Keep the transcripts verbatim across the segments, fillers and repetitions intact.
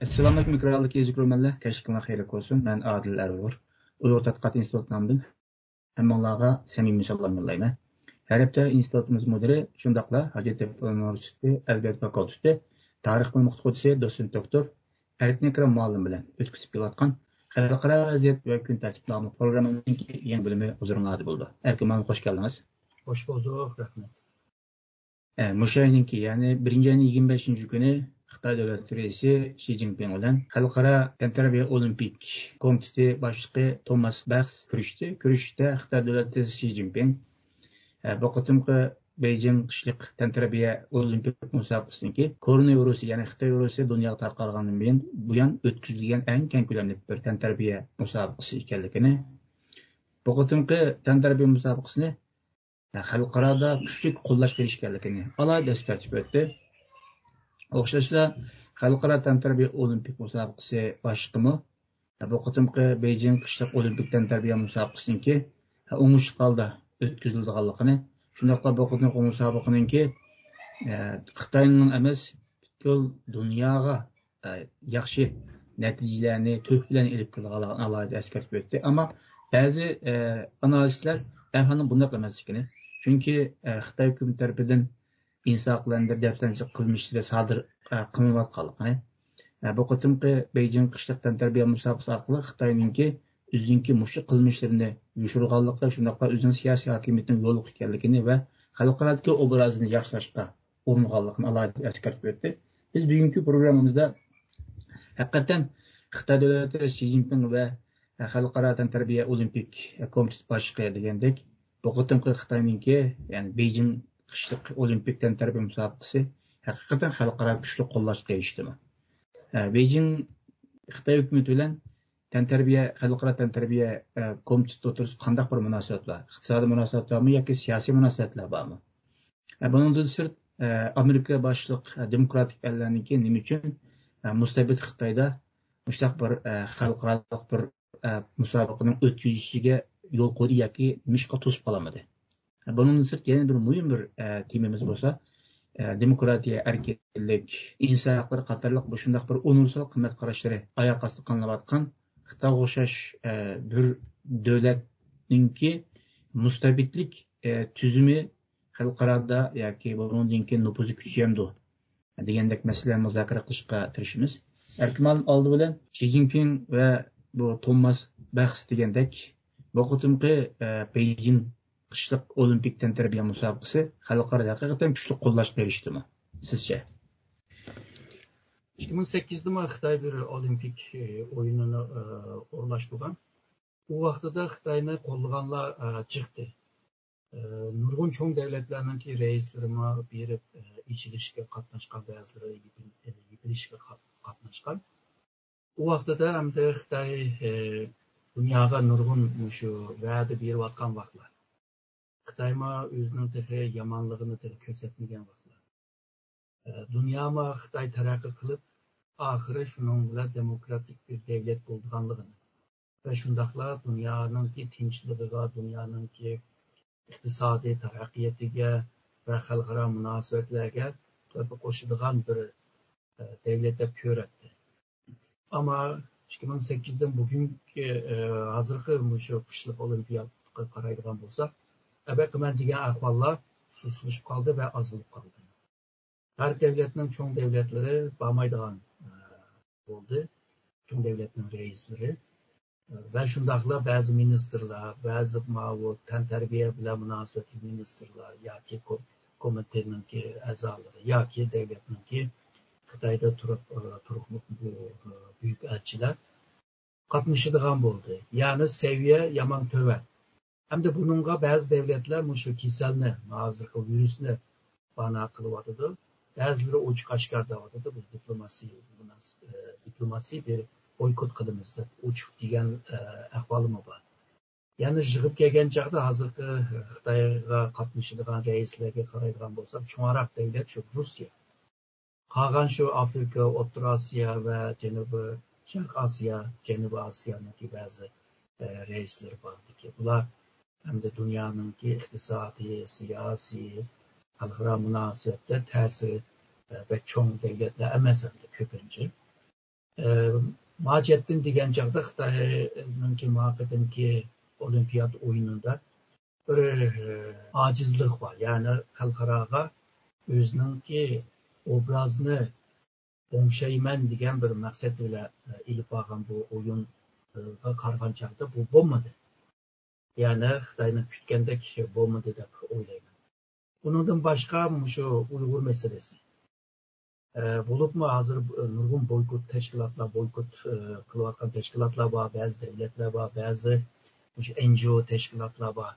ئەسسالامۇئەلەيكۇم، ئېكرانلىق يېزا كۆرۈرمەنلەر. كەچلىكىڭلار خەيرلىك بولسۇن. مەن ئادىل ئەرۋۇر. ئۇيغۇر تەتقىقات ئىنستىتۇتى نامىدىن ھەممىڭلارغا سەمىمىي سالام يوللايمەن. ھەر ھەپتە ئىنستىتۇتىمىز مۇدىرى، شۇنداقلا ھاجەتتەپە ئۇنىۋېرسىتېتى ئەدەبىيات فاكۇلتېتى تارىخ بۆلۈمى ئوقۇتقۇچىسى، دوتسېنت دوكتور ئەركىن ئەكرەم مۇئەللىم بىلەن ئۆتكۈزۈپ كېلىۋاتقان خەلقئارا ۋەزىيەت ۋە كۈن تەرتىپى ناملىق پروگراممىمىزنىڭكى يېڭى بۆلۈمى ھۇزۇرۇڭلاردا بولىدۇ. ئەركىن مۇئەللىم، خوش كەلدىڭىز. خوش بولدۇق، رەھمەت. ئە، مۇشۇ ئاينىڭكى، يەنى بىرىنچى ئاينىڭ يىگىرمە بەشىنچى كۈنى خىتاي دۆلەت رەئىسى شى جىنپىڭ بىلەن خەلقئارا تەنتەربىيە ئولىمپىك كومىتېتى باشلىقى توماس باخس كۆرۈشتى. كۆرۈشۈشتە خىتاي دۆلەت رەئىسى شى جىنپىڭ، ئە، بۇ قېتىمقى بېيجىڭ قىشلىق تەنتەربىيە ئولىمپىك مۇسابىقىسىنىڭكى كورونا ۋىرۇسى، يەنى خىتاي ۋىرۇسى دۇنياغا تارقالغاندىن بۇيان، بۇيان ئۆتكۈزۈلگەن ئەڭ كەڭ كۆلەملىك بىر تەنتەربىيە مۇسابىقىسى ئىكەنلىكىنى، بۇ قېتىمقى تەنتەربىيە مۇسابىقىسىنى خەلقئارادا كۈچلۈك قوللاش قىلىش ئىكەنلىكىنى ئالاھىدە ئەسكەرتىپ ئۆتتى. ئوخشاشلا، خەلقئارا تەنتەربىيە ئولىمپىك مۇسابىقىسى باشلىقىمۇ بۇ قېتىمقى بېيجىڭ قىشلىق ئولىمپىك تەنتەربىيە مۇسابىقىسىنىڭكى ئوڭۇشلۇق ھالدا ئۆتكۈزۈلىدىغانلىقىنى، شۇنداقلا بۇ قېتىمقى مۇسابىقىنىڭكى، ئە، خىتاينىڭ ئەمەس، پۈتكۈل دۇنياغا، ئە، ياخشى نەتىجىلەرنى، تۆھپىلەرنى ئېلىپ كېلىدىغانلىقىنى ئالاھىدە ئەسكەرتىپ ئۆتتى. ئەمما بەزى، ئە، ئانالىزچىلار ئەھۋالنىڭ بۇنداق ئەمەسلىكىنى، چۈنكى، ئە، خىتاي ھۆكۈمىتى تەرىپىدىن ئىنسان ھەقلىرىنى دەپسەندىچىلىك قىلمىشلىرى سادىر، ئە، قىلىنىۋاتقانلىقىنى، ئە، بۇ قېتىمقى بېيجىڭ قىشلىق تەنتەربىيە مۇسابىقىسى ئارقىلىق خىتاينىڭكى ئۆزىنىڭكى مۇشۇ قىلمىشلىرىنى يوشۇرغانلىقى، شۇنداقلا ئۆزىنىڭ سىياسىي ھاكىمىيىتىنىڭ يوللۇق ئىكەنلىكىنى ۋە خەلقئارادىكى ئوبرازىنى ياخشىلاشقا ئۇرۇنغانلىقىنى ئالاھىدە ئەسكەرتىپ ئۆتتى. بىز بۈگۈنكى پروگراممىمىزدا ھەقىقەتەن خىتاي دۆلەت رەئىسى شى جىنپىڭ ۋە خەلقئارا تەنتەربىيە ئولىمپىك كومىتېتى باشلىقى دېگەندەك، بۇ قېتىمقى خىتاينىڭكى، يەنى بېيجىڭ قىشلىق ئولىمپىك تەنتەربىيە مۇسابىقىسى ھەقىقەتەن خەلقئارا كۈچلۈك قوللاشقا ئېرىشتىمۇ؟ ئە، بېيجىڭ خىتاي ھۆكۈمىتى بىلەن تەنتەربىيە، خەلقئارا تەنتەربىيە، ئە، كومىتېتى ئوتتۇرىسىدا قانداق بىر مۇناسىۋەت بار؟ ئىقتىسادىي مۇناسىۋەت بارمۇ ياكى سىياسىي مۇناسىۋەتلەر بارمۇ؟ ئە، بۇنىڭدىن سىرت، ئە، ئامېرىكا باشلىق، ئە، دېموكراتىك ئەللەرنىڭكى نېمە ئۈچۈن، ئە، مۇستەبىت خىتايدا مۇشۇنداق بىر، ئە، خەلقئارالىق بىر، ئە، مۇسابىقىنىڭ ئۆتكۈزۈشىگە يول قويدى ياكى نېمىشقا توسۇپ قالالمىدى؟ بۇنىڭدىن سىرت يەنە بىر مۇھىم بىر، ئە، تېمىمىز بولسا، ئە، دېموكراتىيە، ئەركىنلىك، ئىنسان ھەقلىرى قاتارلىق مۇشۇنداق بىر ئۇنىۋېرسال قىممەت قاراشلىرى ئاياق ئاستىغا قىلىنىۋاتقان خىتايغا ئوخشاش، ئە، بىر دۆلەتنىڭكى مۇستەبىتلىك، ئە، تۈزۈمى خەلقئارادا ياكى بۇنىڭدىن كېيىن نوپۇزى كۈچىيەمدۇ دېگەندەك مەسىلىلەرنى مۇزاكىرە قىلىشقا تىرىشىمىز. ئەركىن مۇئەللىم، ئالدى بىلەن شى جىنپىڭ ۋە بۇ توماس باخس دېگەندەك بۇ قېتىمقى، ئە، بېيجىڭ قىشلىق ئولىمپىك تەنتەربىيە مۇسابىقىسى خەلقئارادا ھەقىقەتەن كۈچلۈك قوللاشقا ئېرىشتىمۇ؟ سىزچە؟ ئىككى مىڭ سەككىزدىمۇ خىتاي بىر ئولىمپىك، ئە، ئويۇنىنى، ئە، ئورۇنلاشتۇرغان. ئۇ ۋاقتىدا خىتاينى قوللىغانلار، ئە، جىقتى. ئە، نۇرغۇن چوڭ دەۋلەتلەرنىڭكى رەئىسلىرىمۇ بېرىپ، ئە، ئېچىلىشىگە قاتناشقان، بەزىلىرى يېپىل-، ئە، يېپىلىشىگە قات-، قاتناشقان. ئۇ ۋاقتىدا ئەمدى خىتاي، ئە، دۇنياغا نۇرغۇن مۇشۇ ۋەدە بېرىۋاتقان ۋاقىتلار. خىتايمۇ ئۆزىنىڭ تېخى يامانلىقىنى تېخى كۆرسەتمىگەن ۋاقىتلار. ئە، دۇنيامۇ خىتاي تەرەققىي قىلىپ، ئاخىرى شۇنىڭ بىلەن دېموكراتىك بىر دەۋلەت بولىدىغانلىقىنى ۋە شۇنداقلا دۇنيانىڭكى تىنچلىقىغا، دۇنيانىڭكى ئىقتىسادىي تەرەققىياتىغا ۋە خەلقئارا مۇناسىۋەتلەرگە تۆھپە قوشىدىغان بىر، ئە، دەۋلەت دەپ كۆرەتتى. ئەمما ئىككى مىڭ سەككىزدىن بۈگۈنكى، ئە، ھازىرقى مۇشۇ قىشلىق ئولىمپىيادىغا قارايدىغان بولساق، ئەبەقىمەن دېگەن ئەھۋاللار سۇسلىشىپ قالدى ۋە ئازىلىپ قالدى. ھەر دەۋلەتنىڭ چوڭ دەۋلەتلىرى بارمايدىغان، ئە، بولدى. چوڭ دەۋلەتنىڭ رەئىسلىرى، ئە، ۋە شۇنداقلا بەزى مىنىستىرلار، بەزى ماۋۇ تەنتەربىيە بىلەن مۇناسىۋەتلىك مىنىستىرلار ياكى كو-، كومىتېتنىڭكى ئەزالىرى ياكى دەۋلەتنىڭكى خىتايدا تۇرۇپ، ئە، تۇرۇقلۇق بۇ، ئە، بۈيۈك ئەلچىلەر قاتنىشىدىغان بولدى. يەنى سەۋىيە يامان تۆۋەن. ھەمدە بۇنىڭغا بەزى دەۋلەتلەر مۇشۇ كېسەلنى، ھازىرقى ۋىرۇسنى بانا قىلىۋاتىدۇ. بەزىلىرى ئوچۇق ئاشكارا دەۋاتىدۇ، بىز دىپلوماسىي مۇناس-، ئە، دىپلوماسىي بىر بويكوت قىلىمىز دەپ ئوچۇق دېگەن، ئە، ئەھۋالىمۇ بار. يەنى يىغىپ كەلگەن چاغدا ھازىرقى خىتايغا قاتنىشىدىغان رەئىسلەرگە قارايدىغان بولساق، چوڭراق دەۋلەت شۇ روسىيە. قالغان شۇ ئافرىقا، ئوتتۇرا ئاسىيا ۋە جەنۇبىي شەرق ئاسىيا، جەنۇبىي ئاسىيانىڭكى بەزى، ئە، رەئىسلىرى باردىكى، بۇلار ئەمدى دۇنيانىڭكى ئىقتىسادىي، سىياسىي، خەلقئارا مۇناسىۋەتتە تەسىرى، ئە، بەك چوڭ دەۋلەتلەر ئەمەس ئەمدى كۆپىنچە. ئە، ماجەتتىن دېگەن چاغدا خىتاينىڭكى ما قېتىمكى ئولىمپىيات ئويۇنىدا بىر، ئە، ئاجىزلىق بار. يەنى خەلقئاراغا ئۆزىنىڭكى ئوبرازىنى ئوڭشايمەن دېگەن بىر مەقسەت بىلەن، ئە، ئېلىپ بارغان بۇ ئويۇنغا قارىغان چاغدا بۇ بولمىدى. يەنى خىتاينىڭ كۈتكەندەك بولمىدى دەپ ئويلايمەن. ئۇنىڭدىن باشقا مۇشۇ ئۇيغۇر مەسىلىسى. ئە، بولۇپمۇ ھازىر، ئە، نۇرغۇن بويكوت تەشكىلاتلار، بويكوت، ئە، قىلىۋاتقان تەشكىلاتلار بار، بەزى دۆلەتلەر بار، بەزى مۇشۇ ئېن جى ئو تەشكىلاتلار بار.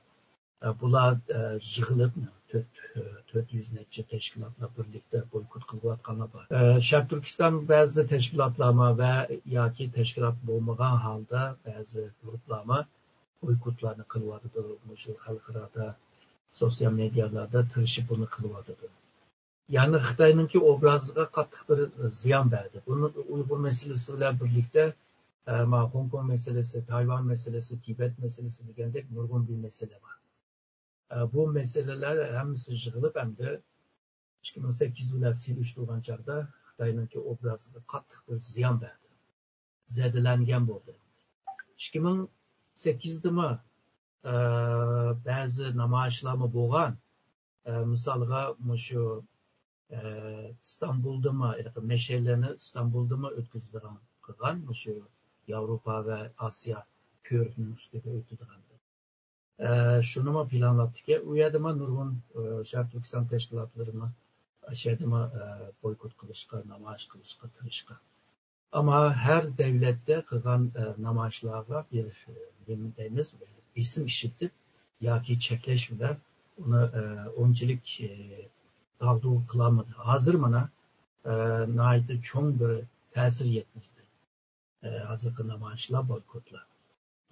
ئە، بۇلار، ئە، يىغىلىپ تۆت، ئە، تۆت يۈز نەچچە تەشكىلاتلار بىرلىكتە بويكوت قىلىۋاتقانلار بار. ئە، شەرقىي تۈركىستان بەزى تەشكىلاتلارمۇ ۋە ياكى تەشكىلات بولمىغان ھالدا بەزى گۇرۇپپىلارمۇ بويكوتلارنى قىلىۋاتىدۇ. مۇشۇ خەلقئارادا، سوتسىيال مېدىيالاردا تىرىشىپ بۇنى قىلىۋاتىدۇ. يەنى خىتاينىڭكى ئوبرازىغا قاتتىق بىر زىيان بەردى. بۇنى ئۇيغۇر مەسىلىسى بىلەن بىرلىكتە، ئە، ما خوڭكوڭ مەسىلىسى، تايۋان مەسىلىسى، تىبەت مەسىلىسى دېگەندەك نۇرغۇن بىر مەسىلە بار. ئە، بۇ مەسىلىلەر ھەممىسى يىغىلىپ ئەمدى ئىككى مىڭ سەككىز بىلەن سېلىشتۇرغان چاغدا خىتاينىڭكى ئوبرازىغا قاتتىق بىر زىيان بەردى. زەدىلەنگەن بولدى. ئىككى مىڭ سەككىزدىمۇ، ئە، بەزى نامايىشلارمۇ بولغان. ئە، مىسالغا مۇشۇ، ئە، ئىستانبۇلدىمۇ، ھېلىقى مەشئەللەرنى ئىستانبۇلدىمۇ ئۆتكۈزىدىغان قىلغان، مۇشۇ ياۋروپا ۋە ئاسىيا كۆۋرۈكىنىڭ ئۈستىگە ئۆتىدىغان. ئە، شۇنىمۇ پىلانلاپتىكەن. ئۇ يەردىمۇ نۇرغۇن، ئە، شەرقىي تۈركىستان تەشكىلاتلىرىمۇ ئاشۇ يەردىمۇ، ئە، بويكوت قىلىشقا، نامايىش قىلىشقا تىرىشقان. ئەمما ھەر دەۋلەتتە قىلغان، ئە، نامايىشلارغا بىر، ئە، نېمە دەيمىز، بېسىم ئىشلىتىپ ياكى چەكلەش بىلەن ئۇنى، ئە، ئۇنچىلىك، ئە، داغدۇغا قىلالمىدى. ھازىر مانا، ئە، ناھايىتى چوڭ بىر تەسىر يەتكۈزدى. ئە، ھازىرقى نامايىشلار، بويكوتلار.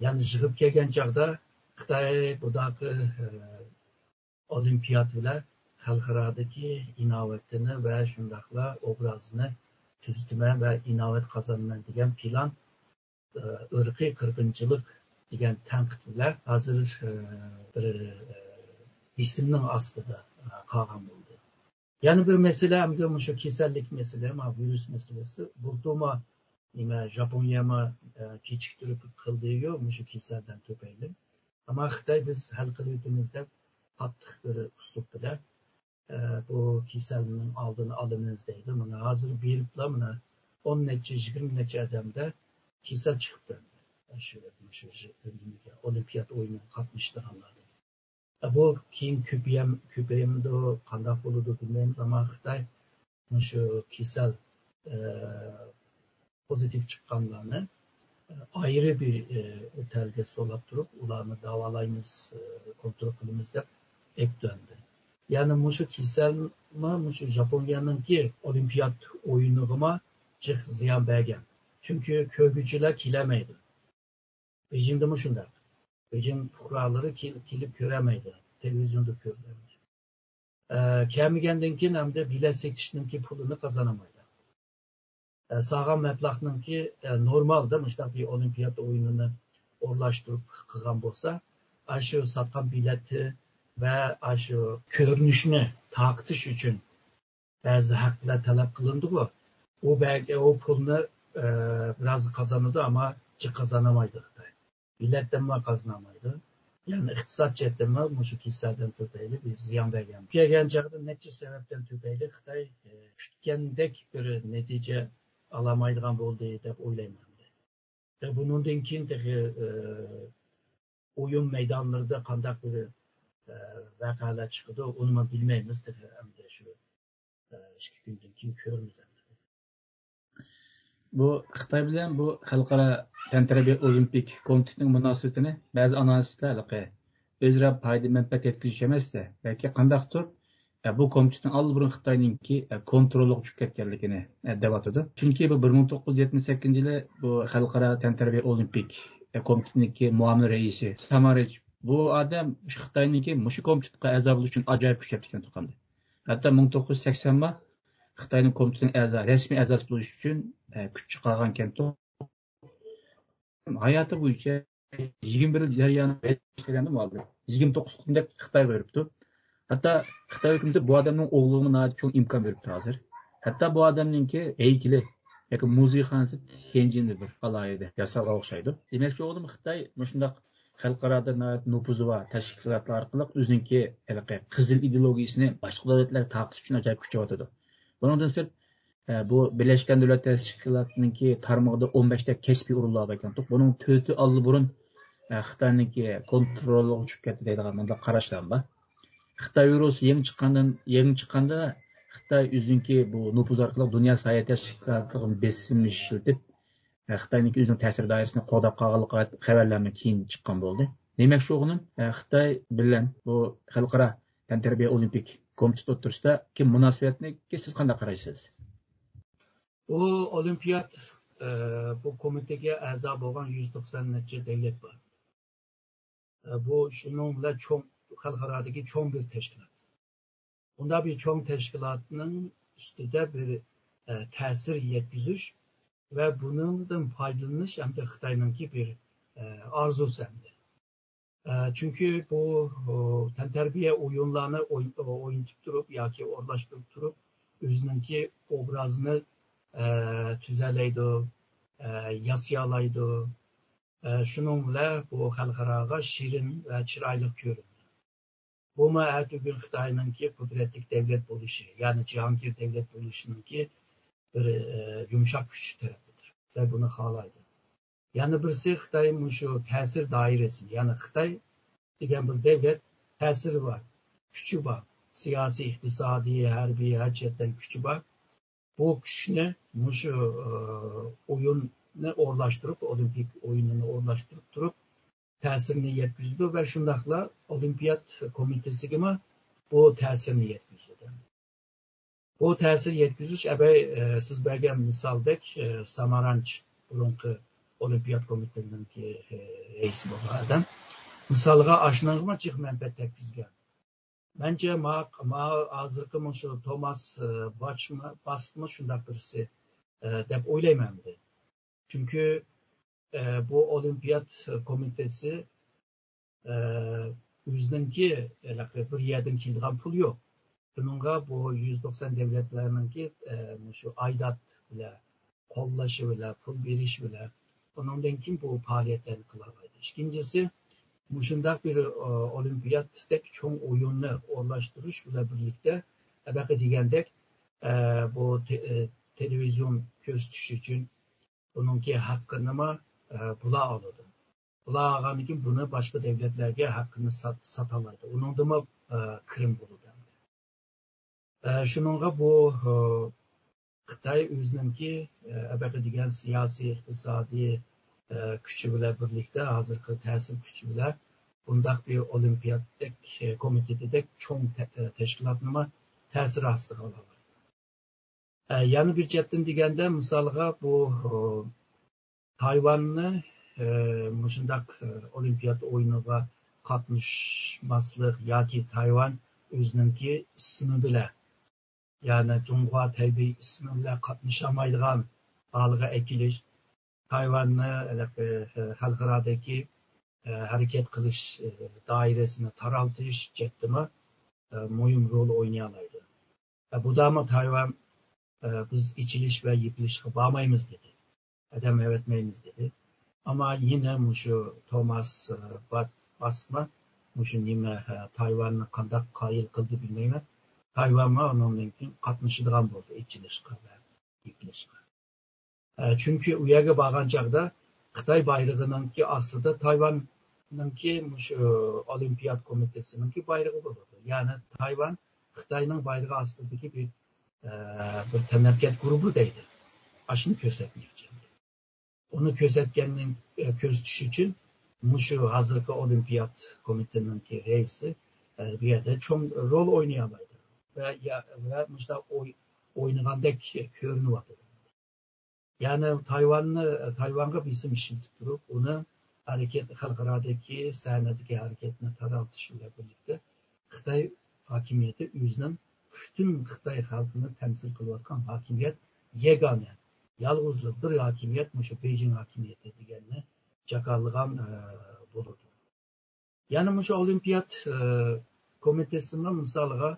يەنى يىغىپ كەلگەن چاغدا خىتاي بۇداقى، ئە، ئولىمپىيات بىلەن خەلقئارادىكى ئىناۋىتىنى ۋە شۇنداقلا ئوبرازىنى تۈزىتىمەن ۋە ئىناۋەت قازانىمەن دېگەن پىلان، ئە، ئىرقىي قىرغىنچىلىق دېگەن تەنقىد بىلەن ھازىر، ئە، بىر، ئە، بېسىمنىڭ ئاستىدا، ئە، قالغان بولدى. يەنە بىر مەسىلە، ئەمدى مۇشۇ كېسەللىك مەسىلە، ما ۋىرۇس مەسىلىسى. بۇلتۇرمۇ نېمە، ژاپونىيەمۇ، ئە، كېچىكتۈرۈپ قىلدىيۇ مۇشۇ كېسەلدىن تۈپەيلى. ئەمما خىتاي بىز ھەل قىلىۋېتىمىز دەپ قاتتىق بىر ئۇسلۇب بىلەن، ئە، بۇ كېسەلنىڭ ئالدىنى ئالىمىز دەيدۇ. مانا ھازىر بېرىپلا مانا ئون نەچچە، يىگىرمە نەچچە ئادەمدە كېسەل چىقىپتۇ. شۇ، شۇ، شۇ ئولىمپىيات ئويۇنىغا قاتنىشىدىغانلاردىن. بۇ كېيىن كۆپىيەم-، كۆپەيمىدۇ، قانداق بولىدۇ بىلمەيمىز، ئەمما خىتاي مۇشۇ كېسەل، ئە، پوزىتىپ چىققانلارنى، ئە، ئايرى بىر، ئە، ئوتەلگە سولاپ تۇرۇپ، ئۇلارنى داۋالايمىز، ئە، كونترول قىلىمىز دەپ ئېيتتى ئەمدى. يەنى مۇشۇ كېسەلمۇ مۇشۇ ژاپونىيەنىڭكى ئولىمپىيات ئويۇنىغىمۇ جىق زىيان بەرگەن. چۈنكى كۆرگۈچىلەر كېلەلمەيدۇ. بېيجىڭدىمۇ شۇنداق. بېيجىڭ پۇقرالىرى كېل-، كېلىپ كۆرەلمەيدۇ. تېلېۋىزىيوندا كۆرۈلەلمەيدۇ. ئە، كەلمىگەندىن كېيىن ئەمدى بېلەت سېتىشنىڭكى پۇلىنى قازانالمايدۇ. ئە، سالغان مەبلەغنىڭكى، ئە، نورمالدا مۇشۇنداق بىر ئولىمپىيات ئويۇنىنى ئورۇنلاشتۇرۇپ قىلغان بولسا، ئاشۇ ساتقان بېلەتى ۋە ئاشۇ كۆرۈنۈشنى تارقىتىش ئۈچۈن بەزى ھەقلەر تەلەپ قىلىنىدىغۇ. ئۇ بەلكى ئۇ پۇلنى، ئە، بىراز قازىنىدۇ، ئەمما جىق قازانالمايدۇ خىتاي. بېلەتتىنمۇ قازىنالمايدۇ. يەنى ئىقتىساد جەھەتتىنمۇ مۇشۇ كېسەلدىن تۈپەيلى بىر زىيان بەرگەن. كەلگەن چاغدا نەچچە سەۋەبتىن تۈپەيلى خىتاي، ئە، كۈتكەندەك بىر نەتىجە ئالالمايدىغان بولدى دەپ ئويلايمەن. ۋە بۇنىڭدىن كېيىن تېخى، ئە، ئويۇن مەيدانلىرىدا قانداق بىر، ئە، ۋەقەلەر چىقىدۇ، ئۇنىمۇ بىلمەيمىز تېخى ئەمدى شۇ، ئە، ئىككى كۈندىن كېيىن كۆرىمىز ئەمدى. بۇ خىتاي بىلەن بۇ خەلقئارا تەنتەربىيە ئولىمپىك كومىتېتىنىڭ مۇناسىۋىتىنى بەزى ئانالىستلار ھېلىقى ئۆزئارا پايدا مەنپەئەت يەتكۈزۈش ئەمەستە، بەلكى قانداقتۇر، ئە، بۇ كومىتېتنىڭ ئاللىبۇرۇن خىتاينىڭكى، ئە، كونترولىغا چۈشۈپ كەتكەنلىكىنى، ئە، دەۋاتىدۇ. چۈنكى بۇ بىر مىڭ توققۇز يۈز يەتمىش سەككىزىنچى يىلى بۇ خەلقئارا تەنتەربىيە ئولىمپىك، ئە، كومىتېتىنىڭكى مۇئاۋىن رەئىسى سامارىچ، بۇ ئادەم خىتاينىڭكى مۇشۇ كومىتېتقا ئەزا بولۇش ئۈچۈن ئاجايىپ كۈچەپتىكەن تۇغقاندى. ھەتتا مىڭ توققۇز يۈز سەكسەن ما خىتاينىڭ كومىتېتىنىڭ ئەزا، رەسمىي ئەزاسى بولۇش ئۈچۈن، ئە، كۈچ چىقارغانكەن. ھاياتى بويىچە يىگىرمە بىر يىل جەريانىدا ئىشلىگەندە مۇئەللىم. يىگىرمە توققۇز كۈندەك خىتايغا يۈرۈپتۇ. ھەتتا خىتاي ھۆكۈمىتى بۇ ئادەمنىڭ ئوغلىغىمۇ ناھايىتى چوڭ ئىمكان بېرىپتۇ ھازىر. ھەتتا بۇ ئادەمنىڭكى ھەيكىلى، ياكى مۇزېيخانىسى تيەنجىندە بىر ئالاھىدە ياسالغان ئوخشايدۇ. دېمەكچى بولغىنىم، خىتاي مۇشۇنداق خەلقئارادا ناھايىتى نوپۇزى بار تەشكىلاتلار ئارقىلىق ئۆزىنىڭكى ھېلىقى قىزىل ئىدېئولوگىيىسىنى باشقا دۆلەتلەرگە تارقىتىش ئۈچۈن ئاجايىپ كۈچەۋاتىدۇ. بۇنىڭدىن سىرت، ئە، بۇ بىرلەشكەن دۆلەتلەر تەشكىلاتىنىڭكى تارمىقىدا ئون بەشتە كەسپىي ئورۇنلار بار ئىكەن. بۇنىڭ تۆتى ئاللىبۇرۇن، ئە، خىتاينىڭكى كونترولىغا چۈشۈپ كەتتى دەيدىغان مۇنداق قاراشلار بار. خىتاي يورۇسى يېڭى چىققاندىن، يېڭى چىققاندا خىتاي ئۆزىنىڭكى بۇ نوپۇز ئارقىلىق دۇنيا ساياھەت تەشكىلاتىغا بېسىم ئىشلىتىپ، خىتاينىڭكى ئۆزىنىڭ تەسىر دائىرىسىنى قوغداپ قالغانلىقى خەۋەرلەرمۇ كېيىن چىققان بولدى. دېمەكچى بولغىنىم، خىتاي بىلەن بۇ خەلقئارا تەنتەربىيە ئولىمپىك كومىتېتى ئوتتۇرىسىدىكى مۇناسىۋەتنى سىز قانداق قارايسىز؟ بۇ ئولىمپىيات، ئە، بۇ كومىتېتىگە ئەزا بولغان يۈز توقسان نەچچە دۆلەت بار. ئە، بۇ شۇنىڭ بىلەن چوڭ، خەلقئارادىكى چوڭ بىر تەشكىلات. بۇنداق بىر چوڭ تەشكىلاتنىڭ ئۈستىدە بىر، ئە، تەسىر يەتكۈزۈش ۋە بۇنىڭدىن پايدىلىنىش ئەمدى خىتاينىڭكى بىر، ئە، ئارزۇسى ئەمدى. ئە، چۈنكى بۇ، ئۇ، تەنتەربىيە ئويۇنلارنى ئوي-، ئوينىتىپ تۇرۇپ ياكى ئورۇنلاشتۇرۇپ تۇرۇپ، ئۆزىنىڭكى ئوبرازىنى، ئە، تۈزەلەيدۇ، ئە، ياسىيالايدۇ. ئە، شۇنىڭ بىلەن بۇ خەلقئاراغا شېرىن ۋە چىرايلىق كۆرۈنىدۇ. بۇمۇ ئەتىگۈن خىتاينىڭكى قۇدرەتلىك دەۋلەت بولۇشى، يەنى جاھانگىر دەۋلەت بولۇشىنىڭكى بىر، ئە، يۇمشاق كۈچى تەرىپىدۇر ۋە بۇنى خالايدۇ. يەنە بىرسى خىتاي مۇشۇ تەسىر دائىرىسى، يەنى خىتاي دېگەن بىر دەۋلەت تەسىرى بار، كۈچى بار، سىياسىي، ئىقتىسادىي، ھەربىي، ھەر جەھەتتىن كۈچى بار. بۇ كۈچنى مۇشۇ، ئە، ئويۇننى ئورۇنلاشتۇرۇپ، ئولىمپىك ئويۇنىنى ئورۇنلاشتۇرۇپ تۇرۇپ، تەسىرىنى يەتكۈزىدۇ ۋە شۇنداقلا ئولىمپىيات كومىتېتىگىمۇ بۇ تەسىرنى يەتكۈزىدۇ. بۇ تەسىر يەتكۈزۈش ئەبەي، ئە، سىز بەرگەن مىسالدەك، ئە، سامارانچ بۇرۇنقى ئولىمپىيات كومىتېتىنىڭكى، ئە، رەئىسى بولغان ئادەم مىسالغا ئاشۇنىڭغىمۇ جىق مەنپەئەت تەگكۈزگەن. مەنچە ما-، ما-، ھازىرقى مۇشۇ توماس، ئە، باچمۇ، باستمۇ شۇنداق بىرسى، ئە، دەپ ئويلايمەن مەن. چۈنكى، ئە، بۇ ئولىمپىيات كومىتېتى، ئە، ئۆزىنىڭكى ھېلىقى بىر يەردىن كېلىدىغان پۇل يوق. بۇنىڭغا بۇ يۈز توقسان دۆلەتلەرنىڭكى، ئە، مۇشۇ ئايدات بىلەن قوللىشى بىلەن، پۇل بېرىشى بىلەن، ئۇنىڭدىن كېيىن بۇ پائالىيەتلەرنى قىلالايدۇ. ئىككىنچىسى، مۇشۇنداق بىر، ئە، ئولىمپىياتتەك چوڭ ئويۇننى ئورۇنلاشتۇرۇش بىلەن بىرلىكتە، ھېلىقى دېگەندەك، ئە، بۇ تې-، ئە، تېلېۋىزىيون كۆرسىتىش ئۈچۈن بۇنىڭكى ھەققىنىمۇ، ئە، بۇلار ئالىدۇ. بۇلار ئالغاندىن كېيىن بۇنى باشقا دۆلەتلەرگە ھەققىنى سات-، ساتالايدۇ. ئۇنىڭدىمۇ، ئە، كىرىم بولىدۇ ئەمدى. ئە، شۇنىڭغا بۇ، ئە، خىتاي ئۆزىنىڭكى، ئە، ئەبەقە دېگەن سىياسىي، ئىقتىسادىي، ئە، كۈچى بىلەن بىرلىكتە، ھازىرقى تەسىر كۈچى بىلەن بۇنداق بىر ئولىمپىياتتەك، ئە، كومىتېتىدەك چوڭ تە-، ئە، تەشكىلاتنىمۇ تەسىر ئاستىغا ئالالايدۇ. ئە، يەنە بىر جەھەتتىن دېگەندە، مىسالغا، بۇ، ئۇ، تايۋاننى، ئە، مۇشۇنداق، ئە، ئولىمپىيات ئويۇنىغا قاتنىشماسلىق ياكى تايۋان ئۆزىنىڭكى ئىسمى بىلەن، يەنى جۇڭخۇا تەيبېي ئىسمى بىلەن قاتنىشالمايدىغان ھالغا ئەكېلىش، تايۋاننى، ئە، خەلقئارادىكى، ئە، ھەرىكەت قىلىش، ئە، دائىرىسىنى تارالتىش جەھەتتىمۇ، ئە، مۇھىم رول ئوينىيالايدۇ. ئە، بۇدامۇ تايۋان، ئە، بىز ئېچىلىش ۋە يېپىلىشقا بارمايمىز دېدى. ئادەم ئەۋەتمەيمىز دېدى. ئەمما يەنە مۇشۇ توماس، ئە، بات-، باستما مۇشۇ نېمە، ئە، تايۋاننى قانداق قايىل قىلدى بىلمەيمەن. تايۋانمۇ ئۇنىڭدىن كېيىن قاتنىشىدىغان بولدى ئېچىلىشقا ۋە يېپىلىشقا. ئە، چۈنكى ئۇ يەرگە بارغان چاغدا خىتاي بايرىقىنىڭكى ئاستىدا تايۋاننىڭكى مۇشۇ ئولىمپىيات كومىتېتىسىنىڭكى بايرىقى بولىدۇ. يەنى تايۋان خىتاينىڭ بايرىقى ئاستىدىكى بىر، ئە، بىر تەنھەرىكەت گۇرۇپپا دەيدۇ. ئاشۇنى كۆرسەتمەكچى. ئۇنى كۆرسەتكەننىڭ، ئە، كۆرسىتىش ئۈچۈن مۇشۇ ھازىرقى ئولىمپىيات كومىتېتىنىڭكى رەئىسى، ئە، بۇ يەردە چوڭ رول ئوينىيالايدۇ. ۋە، يا، ۋە مۇشۇنداق ئوي-، ئوينىغاندەك كۆرۈنۈۋاتىدۇ. يەنى تايۋاننى، تايۋانغا بېسىم ئىشلىتىپ تۇرۇپ، ئۇنى ھەرىكەت، خەلقئارادىكى سەھنىدىكى ھەرىكەتنى تارالتىش بىلەن بىرلىكتە، خىتاي ھاكىمىيىتى ئۆزىنىڭ پۈتۈن خىتاي خەلقىنى تەمسىل قىلىۋاتقان ھاكىمىيەت، يەگانە، يالغۇزلا بىر ھاكىمىيەت، مۇشۇ بېيجىڭ ھاكىمىيىتى دېگەننى جاكارلىغان، ئە، بولىدۇ. يەنە مۇشۇ ئولىمپىيات، ئە، كومىتېتىسىنىڭ مىسالىغا،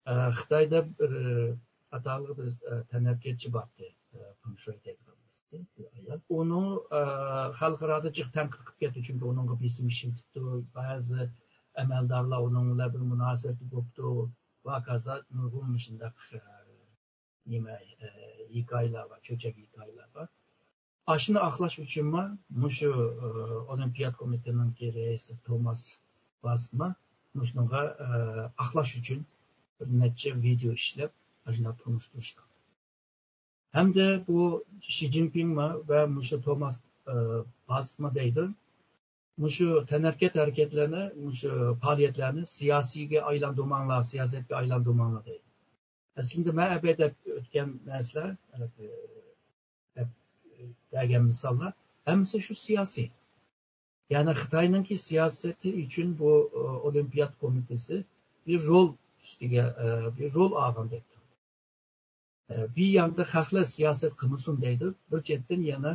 ئە، خىتايدا بىر، ئاتالىق بىر، ئە، تەنھەرىكەتچى بارتى، ئە، فېڭشۇي دەيدىغان بىر ئايال. ئۇنى، ئە، خەلقئارادا جىق تەنقىد قىلىپ كەتتى، چۈنكى ئۇنىڭغا بېسىم ئىشلىتىپتۇ، بەزى ئەمەلدارلار ئۇنىڭ بىلەن بىر مۇناسىۋەتتە بوپتۇ، ۋە ھاكازا نۇرغۇن مۇشۇنداق، ئە، نېمە، ئە، ھېكايىلەر بار، چۆچەك ھېكايىلەر بار. ئاشۇنى ئاقلاش ئۈچۈنمۇ مۇشۇ، ئە، ئولىمپىيات كومىتېتىنىڭكى رەئىسى توماس باسما مۇشۇنىڭغا، ئە، ئاقلاش ئۈچۈن بىر نەچچە ۋىدېئو ئىشلەپ، ئاشۇنداق تونۇشتۇرۇشقان. ھەمدە بۇ شى جىنپىڭمۇ ۋە مۇشۇ توماس، ئە، باسما دەيدۇ، مۇشۇ تەنھەرىكەت ھەرىكەتلەرنى، مۇشۇ پائالىيەتلەرنى سىياسىيگە ئايلاندۇرماڭلار، سىياسەتكە ئايلاندۇرماڭلار دەيدۇ. ئەسلىندە مەن ئەبەي دەپ ئۆتكەن نەرسىلەر، دەپ بەرگەن مىساللار ھەممىسى شۇ سىياسىي. يەنى خىتاينىڭكى سىياسىتى ئۈچۈن بۇ، ئولىمپىيات كومىتېتى بىر رول ئۈستىگە، بىر رول ئالغاندەك. بىر ياندا خەقلەر سىياسەت قىلمىسۇن دەيدۇ، بىر چەتتىن يەنە،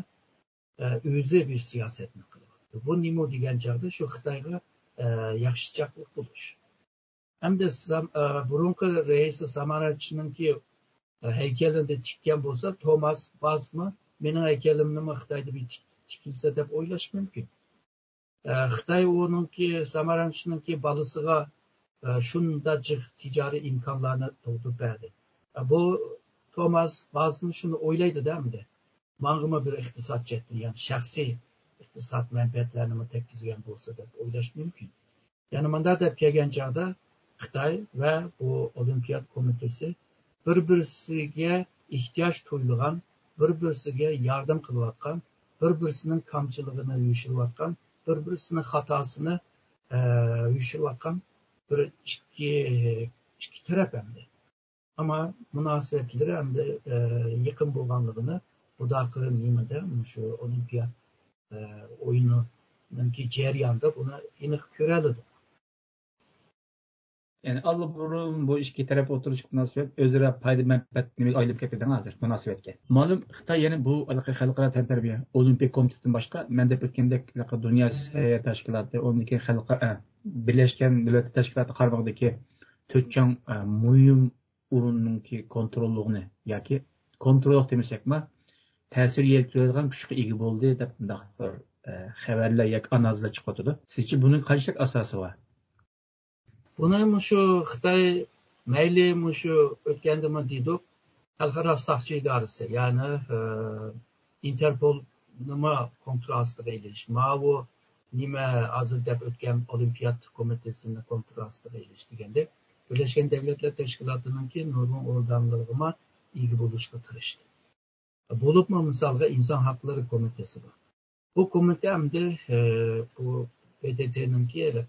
ئۆزى بىر سىياسەتنى قىلىۋاتىدۇ. بۇ نېمە دېگەن چاغدا شۇ خىتايغا، ياخشىچاقلىق بولۇش. ئەمدى سام-، ئە، بۇرۇنقى رەئىسى سامارانچنىڭكى، ئە، ھەيكەللىرىنى تىككەن بولسا، توماس باسمۇ مېنىڭ ھەيكەللىرىمنىمۇ خىتايدا بىر تىك-، تىكلىسە دەپ ئويلاش مۇمكىن. ئە، خىتاي ئۇنىڭكى، سامارانچنىڭكى بالىسىغا، ئە، شۇنداق جىق تىجارىي ئىمكانلارنى تۇغدۇرۇپ بەردى. ئە، بۇ توماس باسمۇ شۇنى ئويلايدۇ-دە ئەمدى. ماڭىمۇ بىر ئىقتىساد جەھەتتىن، يەنى شەخسىي ئىقتىساد مەنپەئەتلەرنىمۇ تەگكۈزگەن بولسا دەپ ئويلاش مۇمكىن. يەنە مۇنداق دەپ كەلگەن چاغدا، خىتاي ۋە بۇ ئولىمپىيات كومىتېتى بىر-بىرسىگە ئېھتىياج تۇيۇلغان، بىر-بىرسىگە ياردەم قىلىۋاتقان، بىر-بىرسىنىڭ كامچىلىقىنى يوشۇرۇۋاتقان، بىر-بىرسىنىڭ خاتاسىنى، ئە، يوشۇرۇۋاتقان بىر ئىككى، ئىككى تەرەپ ئەمدى. ئەمما مۇناسىۋەتلىرى ئەمدى، ئە، يېقىن بولغانلىقىنى بۇداقى نېمىدە، مۇشۇ ئولىمپىيات، ئە، ئويۇنىنىڭكى جەريانىدا بۇنى ئېنىق كۆرەلىدۇق. يەنى ئاللىبۇرۇن بۇ ئىككى تەرەپ ئوتتۇرىسىدىكى مۇناسىۋەت ئۆزئارا پايدا مەنپەئەت نېمىگە ئايلىنىپ كەتتى دەڭ ھازىر مۇناسىۋەتكە. مەلۇم، خىتاي يەنە بۇ ھېلىقى خەلقئارا تەنتەربىيە ئولىمپىك كومىتېتىدىن باشقا، مەن دەپ ئۆتكەندەك، ھېلىقى دۇنيا سەھىيە تەشكىلاتى، ئۇندىن كېيىن خەلقئارا، ئە، بىرلەشكەن دۆلەتلەر تەشكىلاتى قارمىقىدىكى تۆت چوڭ، ئە، مۇھىم ئورۇننىڭكى كونتروللۇقىنى ياكى كونتروللۇق دېمىسەكمۇ، تەسىر يەتكۈزىدىغان كۈچكە ئىگە بولدى دەپ مۇنداق بىر، ئە، خەۋەرلەر ياكى ئانالىزلار چىقىۋاتىدۇ. سىزچە بۇنىڭ قانچىلىك ئاساسى بار؟ بۇنى مۇشۇ خىتاي مەيلى مۇشۇ ئۆتكەندىمۇ دېدۇق، خەلقئارا ساقچى ئىدارىسى، يەنى، ئى، ئىنتېرپولنىمۇ كونترول ئاستىغا ئېلىش، ماۋۇ نېمە ھازىر دەپ ئۆتكەن ئولىمپىيات كومىتېتىنى كونترول ئاستىغا ئېلىش دېگەندەك، بىرلەشكەن دەۋلەتلەر تەشكىلاتىنىڭكى نۇرغۇن ئورگانلىرىغىمۇ ئىگە بولۇشقا تىرىشتى. بولۇپمۇ مىسالغا ئىنسان ھەقلىرى كومىتېتى بار. بۇ كومىتېت ئەمدى، ئى، بۇ ب د ت نىڭكى، ئى،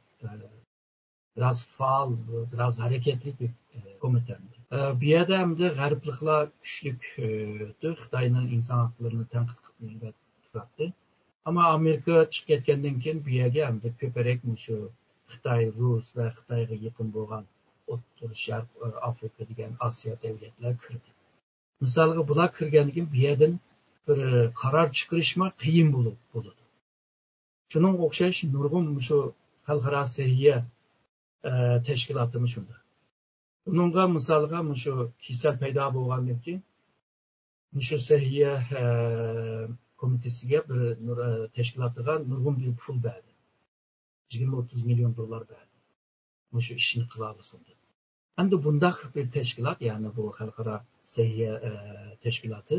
بىراز پائال، بىراز ھەرىكەتلىك بىر، ئى، كومىتېت ئەمدى. ئى، بۇ يەردە ئەمدى غەربلىكلەر كۈچلۈك، ئى، خىتاينىڭ ئىنسان ھەقلىرىنى تەنقىد قىلىپ تۇراتتى. ئەمما ئامېرىكا چىقىپ كەتكەندىن كېيىن بۇ يەرگە ئەمدى كۆپرەك مۇشۇ خىتاي، رۇس ۋە خىتايغا يېقىن بولغان ئوتتۇرا شەرق، ئى، ئافرىكا دېگەن ئاسىيا دەۋلەتلەر كىردى. مىسالغا، بۇلار كىرگەندىن كېيىن بۇ يەردىن بىر قارار چىقىرىشمۇ قىيىن بولۇپ، بولىدۇ. شۇنىڭغا ئوخشاش نۇرغۇن مۇشۇ خەلقئارا سەھىيە، ئە، تەشكىلاتىمۇ شۇنداق. بۇنىڭغا مىسالغا مۇشۇ كېسەل پەيدا بولغاندىن كېيىن مۇشۇ سەھىيە، ئە، كومىتېتىگە بىر نۇر-، ئە، تەشكىلاتىغا نۇرغۇن بىر پۇل بەردى. يىگىرمە ئوتتۇز مىليون دوللار بەردى. مۇشۇ ئىشنى قىلالىسۇن دەپ. ئەمدى بۇنداق بىر تەشكىلات، يەنى بۇ خەلقئارا سەھىيە، ئە، تەشكىلاتى،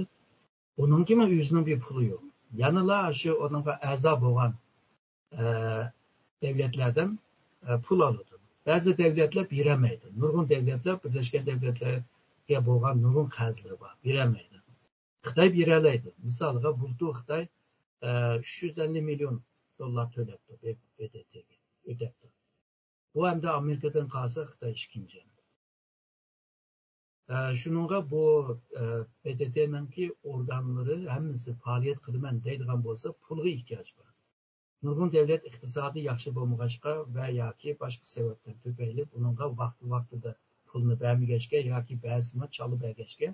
ئۇنىڭكىمۇ ئۆزىنىڭ بىر پۇلى يوق. يەنىلا شۇ ئۇنىڭغا ئەزا بولغان، ئە، دەۋلەتلەردىن، ئە، پۇل ئالىدۇ. بەزى دەۋلەتلەر بېرەلمەيدۇ. نۇرغۇن دەۋلەتلەر، بىرلەشكەن دەۋلەتلەرگە بولغان نۇرغۇن قەرزلىرى بار، بېرەلمەيدۇ. خىتاي بېرەلەيدۇ. مىسالغا، بۇلتۇر خىتاي، ئە، ئۈچ يۈز ئەللىك مىليون دوللار تۆلەپتۇ، ب د ت گە ئۆتەپتۇ. بۇ ئەمدى ئامېرىكىدىن قالسا خىتاي ئىككىنچى. ئە، شۇنىڭغا بۇ، ئە، ب د ت نىڭكى ئورگانلىرى ھەممىسى پائالىيەت قىلىمەن دەيدىغان بولسا، پۇلغا ئېھتىياج بار. نۇرغۇن دەۋلەت ئىقتىسادى ياخشى بولمىغاچقا ۋە ياكى باشقا سەۋەبلەر تۈپەيلى بۇنىڭغا ۋاقتى-ۋاقتىدا پۇلنى بەرمىگەچكە ياكى بەزىسىمۇ چالا بەرگەچكە،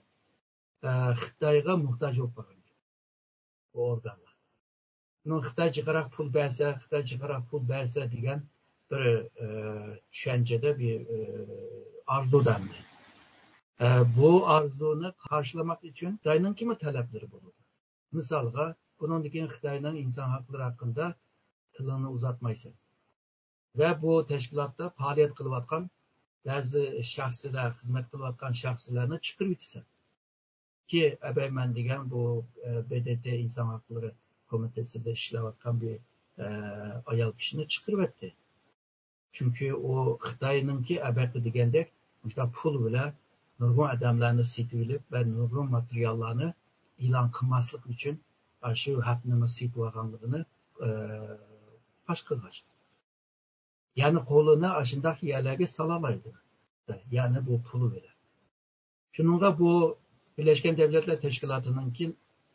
ئە، خىتايغا موھتاج بولۇپ قالغان بۇ ئورگانلار. بۇنىڭ خىتاي جىقراق پۇل بەرسە، خىتاي جىقراق پۇل بەرسە دېگەن بىر، ئە، چۈشەنچىدە، بىر، ئە، ئارزۇدا ئەمدى. ئە، بۇ ئارزۇنى قارشىلىماق ئۈچۈن خىتاينىڭكىمۇ تەلەپلىرى بولىدۇ. مىسالغا، بۇنىڭدىن كېيىن خىتاينىڭ ئىنسان ھەقلىرى ھەققىدە تىلىڭنى ئۇزاتمايسەن. ۋە بۇ تەشكىلاتتا پائالىيەت قىلىۋاتقان بەزى شەخسلەر، خىزمەت قىلىۋاتقان شەخسلەرنى چىقىرىۋېتىسەن. كى ئەبەيمەن دېگەن بۇ، ئە، بې دې تې ئىنسان ھەقلىرى كومىتېتىدا ئىشلەۋاتقان بىر، ئە، ئايال كىشىنى چىقىرىۋەتتى. چۈنكى ئۇ خىتاينىڭكى ئەبەقى دېگەندەك مۇشۇنداق پۇل بىلەن نۇرغۇن ئادەملەرنى سېتىۋېلىپ ۋە نۇرغۇن ماتېرىياللارنى ئېلان قىلماسلىق ئۈچۈن، ئە، شۇ ھەقنى سېتىۋالغانلىقىنى، ئە، پاش قىلغان. يەنى قولىنى ئاشۇنداق يەرلەرگە سالالايدۇ. يەنى بۇ پۇلى بىلەن. شۇنىڭغا بۇ بىرلەشكەن دەۋلەتلەر تەشكىلاتىنىڭكى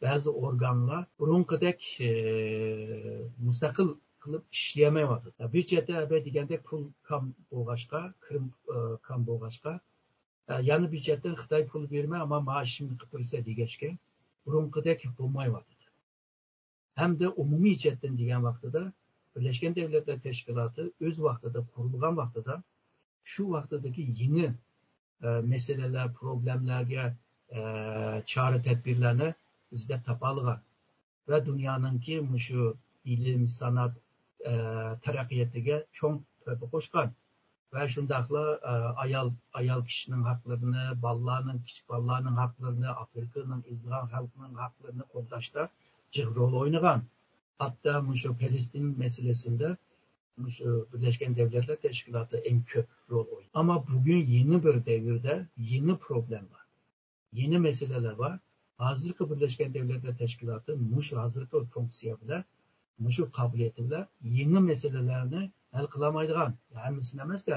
بەزى ئورگانلار بۇرۇنقىدەك، ئى، مۇستەقىل قىلىپ ئىشلىيەلمەيۋاتىدۇ. بىر چەتتە ئەبەي دېگەندەك پۇل كام بولغاچقا، كىرىم، ئى، كام بولغاچقا، ئە، يەنە بىر چەتتىن خىتاي پۇل بېرىمەن، ئەمما مائاشىمنى قىلىپ بېرىسەن دېگەچكە، بۇرۇنقىدەك بولمايۋاتىدۇ. ھەمدە ئومۇمىي جەھەتتىن دېگەن ۋاقتىدا، بىرلەشكەن دەۋلەتلەر تەشكىلاتى ئۆز ۋاقتىدا قۇرۇلغان ۋاقتىدا، شۇ ۋاقتىدىكى يېڭى، ئە، مەسىلىلەر، پروبلېمىلەرگە، ئە، چارە تەدبىرلەرنى ئىزدەپ تاپالىغان ۋە دۇنيانىڭكى مۇشۇ ئىلىم، سانائەت، ئە، تەرەققىياتىغا چوڭ تۆھپە قوشقان. ۋە شۇنداقلا، ئە، ئايال، ئايال كىشىنىڭ ھەقلىرىنى، بالىلارنىڭ، كىچىك بالىلارنىڭ ھەقلىرىنى، ئافرىقىنىڭ ئېزىلغان خەلقىنىڭ ھەقلىرىنى قوغداشتا جىق رول ئوينىغان. ھەتتا مۇشۇ پەلەستىن مەسىلىسىندە مۇشۇ بىرلەشكەن دەۋلەتلەر تەشكىلاتى ئەڭ كۆپ رول ئوينىدى. ئەمما بۈگۈن يېڭى بىر دەۋردە يېڭى پروبلېما بار. يېڭى مەسىلىلەر بار. ھازىرقى بىرلەشكەن دەۋلەتلەر تەشكىلاتى مۇشۇ ھازىرقى فۇنكسىيە بىلەن، مۇشۇ قابىلىيىتى بىلەن يېڭى مەسىلىلەرنى ھەل قىلالمايدىغان، ھەممىسىنى ئەمەس-دە،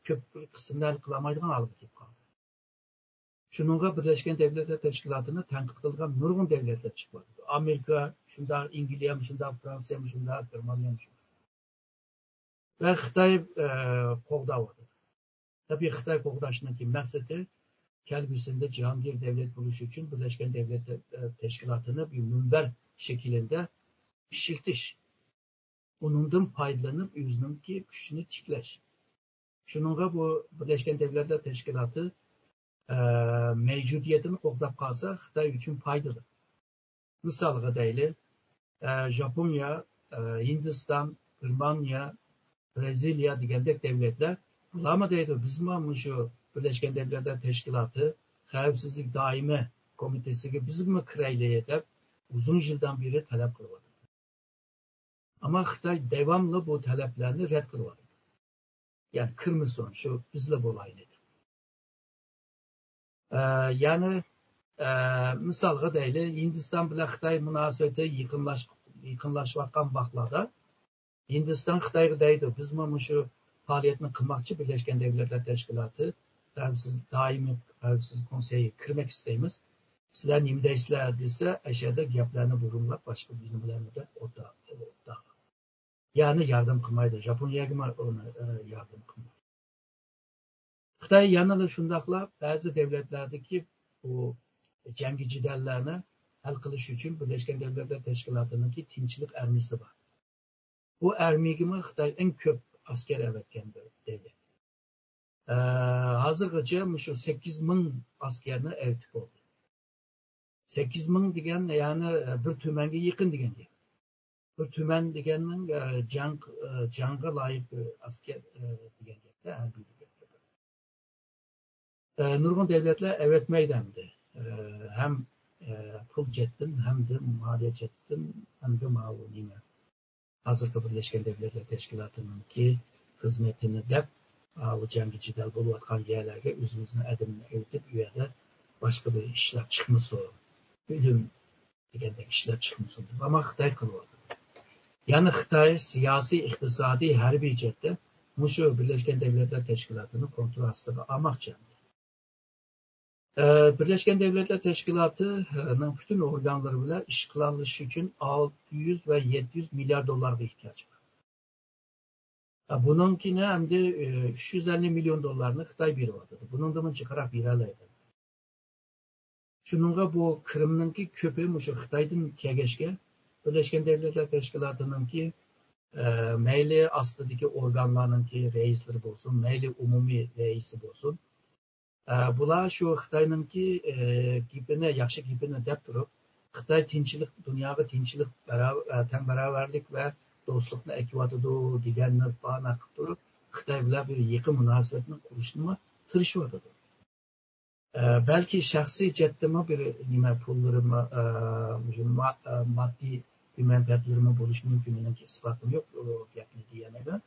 كۆپ بىر قىسمىنى ھەل قىلالمايدىغان ھالغا كېلىپ قالدى. شۇنىڭغا بىرلەشكەن دەۋلەتلەر تەشكىلاتىنى تەنقىد قىلىدىغان نۇرغۇن دەۋلەتلەر چىقىۋاتىدۇ. ئامېرىكا شۇنداق، ئەنگلىيەمۇ شۇنداق، فرانسىيەمۇ شۇنداق، گېرمانىيەمۇ شۇنداق. ۋە خىتاي، ئە، قوغداۋاتىدۇ. تەبىئىي خىتاي قوغداشنىڭكى مەقسىتى كەلگۈسىدە جاھانگىر دەۋلەت بولۇش ئۈچۈن بىرلەشكەن دەۋلەتلەر، ئە، تەشكىلاتىنى بىر مۇنبەر شەكلىدە ئىشلىتىش. ئۇنىڭدىن پايدىلىنىپ ئۆزىنىڭكى كۈچىنى تىكلەش. شۇنىڭغا بۇ بىرلەشكەن دەۋلەتلەر تەشكىلاتى، ئە، مەۋجۇدىيىتىنى قوغداپ قالسا خىتاي ئۈچۈن پايدىلىق. مىسالغا دەيلى، ئە، ژاپونىيە، ئە، ھىندىستان، گېرمانىيە، بىرازىلىيە دېگەندەك دەۋلەتلەر، بۇلارمۇ دەيدۇ، بىزمۇ مۇشۇ بىرلەشكەن دەۋلەتلەر تەشكىلاتى خەۋپسىزلىك دائىمىي كومىتېتىسىگە بىزمۇ كىرەيلى دەپ، ئۇزۇن يىلدان بېرى تەلەپ قىلىۋاتىدۇ. ئەمما خىتاي داۋاملىق بۇ تەلەپلەرنى رەت قىلىۋاتىدۇ. يەنى كىرمىسۇن، شۇ بىزلا بولايلى دەپ. ئە، يەنى، ئە، مىسالغا دەيلى، ھىندىستان بىلەن خىتاي مۇناسىۋىتى يېقىنلاش-، يېقىنلاشىۋاتقان ۋاقىتلاردا ھىندىستان خىتايغا دەيدۇ، بىزمۇ مۇشۇ پائالىيەتنى قىلماقچى، بىرلەشكەن دەۋلەتلەر تەشكىلاتى خەۋپسىز، دائىمىي خەۋپسىزلىك كونسېيىگە كىرمەك ئىستەيمىز. سىلەر نېمە دەيسىلەر دېسە، ئەشەدە گەپلەرنى بۇرۇنلاپ باشقا نېمىلەرنى دەپ ئوتتۇرا-، ئوتتۇرا-، يەنى ياردەم قىلمايدۇ. ژاپونىيەگىمۇ ئۇنى، ئە، ياردەم قىلمايدۇ. خىتاي يەنىلا شۇنداقلا بەزى دەۋلەتلەردىكى بۇ جەڭگى جېدەللەرنى ھەل قىلىش ئۈچۈن بىرلەشكەن دەۋلەتلەر تەشكىلاتىنىڭكى تىنچلىق ئارمىيىسى بار. بۇ ئارمىيىگىمۇ خىتاي ئەڭ كۆپ ئەسكەر ئەۋەتكەن بىر دەۋلەت. ئە، ھازىرغىچە مۇشۇ سەككىز مىڭ ئەسكەرنى ئەۋەتىپ بولدى. سەككىز مىڭ دېگەن، يەنى، بىر تۈمەنگە يېقىن دېگەن گەپ. بىر تۈمەن دېگەننىڭ، ئە، جەڭ، ئە، جەڭگە لايىق بىر ئەسكەر، ئە، دېگەن گەپتە، ھەربىي دېگەن گەپ. ئە، نۇرغۇن دەۋلەتلەر ئەۋەتمەيدۇ ئەمدى. ئە، ھەم، ئە، پۇل جەھەتتىن، ھەمدە مالىيە جەھەتتىن، ھەمدە ماۋۇ نېمە، ھازىرقى بىرلەشكەن دەۋلەتلەر تەشكىلاتىنىڭكى خىزمىتىنى دەپ، ئاۋۇ جەڭگى جېدەل بولۇۋاتقان يەرلەرگە ئۆزىمىزنىڭ ئادىمىنى ئەۋېتىپ، ئۇ يەردە باشقا بىر ئىشلار چىقمىسۇن، ئۆلۈم دېگەندەك ئىشلار چىقمىسۇن دەپ، ئەمما خىتاي قىلىۋاتىدۇ. يەنى خىتاي سىياسىي، ئىقتىسادىي، ھەربىي جەھەتتە مۇشۇ بىرلەشكەن دەۋلەتلەر تەشكىلاتىنى كونترول ئاستىغا ئالماقچى. ئە، بىرلەشكەن دەۋلەتلەر تەشكىلاتىنىڭ پۈتۈن ئورگانلىرى بىلەن ئىش قىلالىشى ئۈچۈن ئالتە يۈز ۋە يەتتە يۈز مىليارد دوللارغا ئېھتىياج بار. ئە، بۇنىڭكىنى ئەمدى، ئە، ئۈچ يۈز ئەللىك مىليون دوللارنى خىتاي بېرىۋاتىدۇ. بۇنىڭدىنمۇ جىقراق بېرەلەيدۇ. شۇنىڭغا بۇ كىرىمنىڭكى كۆپى مۇشۇ خىتايدىن كەلگەچكە، بىرلەشكەن دەۋلەتلەر تەشكىلاتىنىڭكى، ئە، مەيلى ئاستىدىكى ئورگانلارنىڭكى رەئىسلىرى بولسۇن، مەيلى ئومۇمىي رەئىسى بولسۇن، ئە، بۇلار شۇ خىتاينىڭكى، ئە، گېپىنى، ياخشى گېپىنى دەپ تۇرۇپ، خىتاي تىنچلىق، دۇنياغا تىنچلىق، باراۋ-، ئە، تەڭ باراۋەرلىك ۋە دوستلۇقنى ئەكېۋاتىدۇ دېگەننى باھانە قىلىپ تۇرۇپ، خىتاي بىلەن بىر يېقىن مۇناسىۋەتنى قۇرۇشنىمۇ تىرىشىۋاتىدۇ. ئە، بەلكى شەخسىي جەھەتتىمۇ بىر نېمە پۇللىرىمۇ، ئە، مۇشۇ ما-، ئە، ماددىي بىر مەنپەئەتلىرىمۇ بولۇشى مۇمكىن، مېنىڭكى ئىسپاتىم يوق، ئۇ گەپنى دېيەلمەيمەن.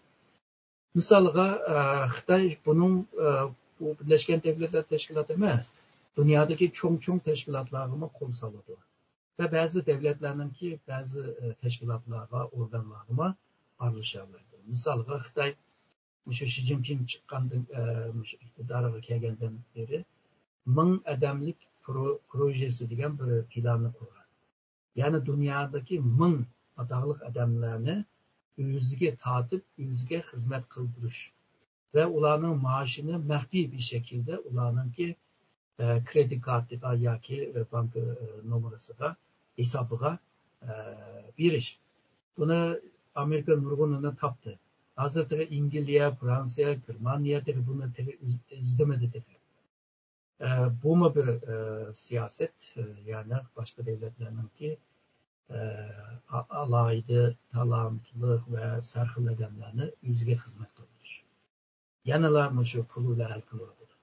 مىسالغا، ئە، خىتاي بۇنىڭ، ئە، بۇ بىرلەشكەن دۆلەتلەر تەشكىلاتى ئەمەس، دۇنيادىكى چوڭ-چوڭ تەشكىلاتلارغىمۇ قول سالىدۇ. ۋە بەزى دۆلەتلەرنىڭكى بەزى، ئە، تەشكىلاتلارغا، ئورگانلارغىمۇ ئارىلىشالايدۇ. مىسالغا، خىتاي مۇشۇ شى جىنپىڭ چىققاندىن، ئە، مۇشۇ ئىقتىدارغا كەلگەندىن بېرى مىڭ ئادەملىك پرو-، پروژېسى دېگەن بىر پىلاننى قۇرغان. يەنى دۇنيادىكى مىڭ ئاتاقلىق ئادەملەرنى ئۆزىگە تارتىپ، ئۆزىگە خىزمەت قىلدۇرۇش ۋە ئۇلارنىڭ مائاشىنى مەخپىي بىر شەكىلدە ئۇلارنىڭكى، ئە، كرېدىت كارتىغا ياكى، ئە، بانكا، ئە، نومۇرىسىغا، ھېسابىغا، ئە، بېرىش. بۇنى ئامېرىكا نۇرغۇنىنى تاپتى. ھازىر تېخى ئىنگلىيە، فرانسىيە، گېرمانىيە تېخى بۇنى تېخى ئىز-، ئىزدىمىدى تېخى. ئە، بۇمۇ بىر، ئە، سىياسەت، ئە، يەنى باشقا دۆلەتلەرنىڭكى، ئە، ئا-، ئالاھىدە تالانتلىق ۋە سەرخىل ئادەملەرنى ئۆزىگە خىزمەت قىلدۇرۇش. يەنىلا مۇشۇ پۇل بىلەن ھەل قىلىۋاتىدۇ.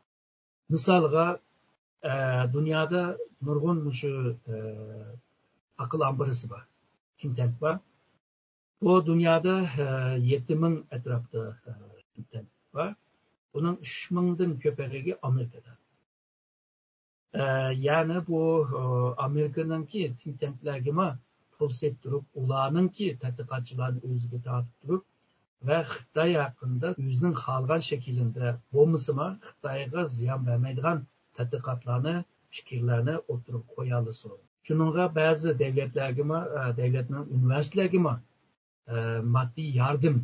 مىسالغا، ئە، دۇنيادا نۇرغۇن مۇشۇ، ئە، ئاقىل ئامبىرىسى بار، تىنك تانك بار. بۇ دۇنيادا، ئە، يەتتە مىڭ ئەتراپىدا، ئە، تىنك تانك بار. بۇنىڭ ئۈچ مىڭدىن كۆپرىكى ئامېرىكىدا. ئە، يەنى بۇ، ئە، ئامېرىكىنىڭكى تىنك تانكلەرگىمۇ پۇل سېلىپ تۇرۇپ، ئۇلارنىڭكى تەتقىقاتچىلارنى ئۆزىگە تارتىپ تۇرۇپ ۋە خىتاي ھەققىدە ئۆزىنىڭ خالىغان شەكلىندە بولمىسىمۇ، خىتايغا زىيان بەرمەيدىغان تەتقىقاتلارنى، پىكىرلەرنى ئوتتۇرىغا قويالىسۇن. شۇنىڭغا بەزى دۆلەتلەرگىمۇ، ئە، دۆلەتنىڭ ئۇنىۋېرسىتېتلەرگىمۇ، ئە، ماددىي ياردەم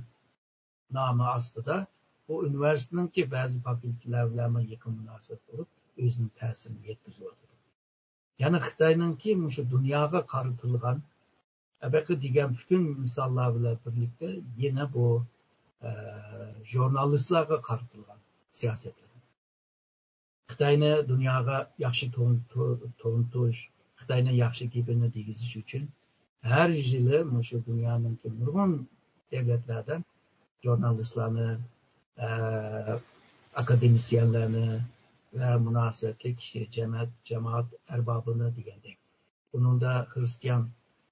نامى ئاستىدا بۇ ئۇنىۋېرسىتېتنىڭكى بەزى فاكۇلتېتلار بىلەنمۇ يېقىن مۇناسىۋەت بولۇپ، ئۆزىنىڭ تەسىرىنى يەتكۈزۈۋاتىدۇ. يەنى خىتاينىڭكى مۇشۇ دۇنياغا قارىتىلغان، ئەبەقى دېگەن پۈتۈن مىساللار بىلەن بىرلىكتە يەنە بۇ، ئە، ژۇرنالىستلارغا قارىتىلغان سىياسەتلىرى. خىتاينى دۇنياغا ياخشى تون-، تو-، تونۇتۇش، خىتاينىڭ ياخشى گېپىنى دېگۈزۈش ئۈچۈن ھەر يىلى مۇشۇ دۇنيانىڭكى نۇرغۇن دۆلەتلەردىن ژۇرنالىستلارنى، ئە، ئاكادېمىتسىيەنلەرنى ۋە مۇناسىۋەتلىك جەمەت-، جامائەت ئەربابىنى دېگەندەك. بۇنىڭدا خىرىستىيان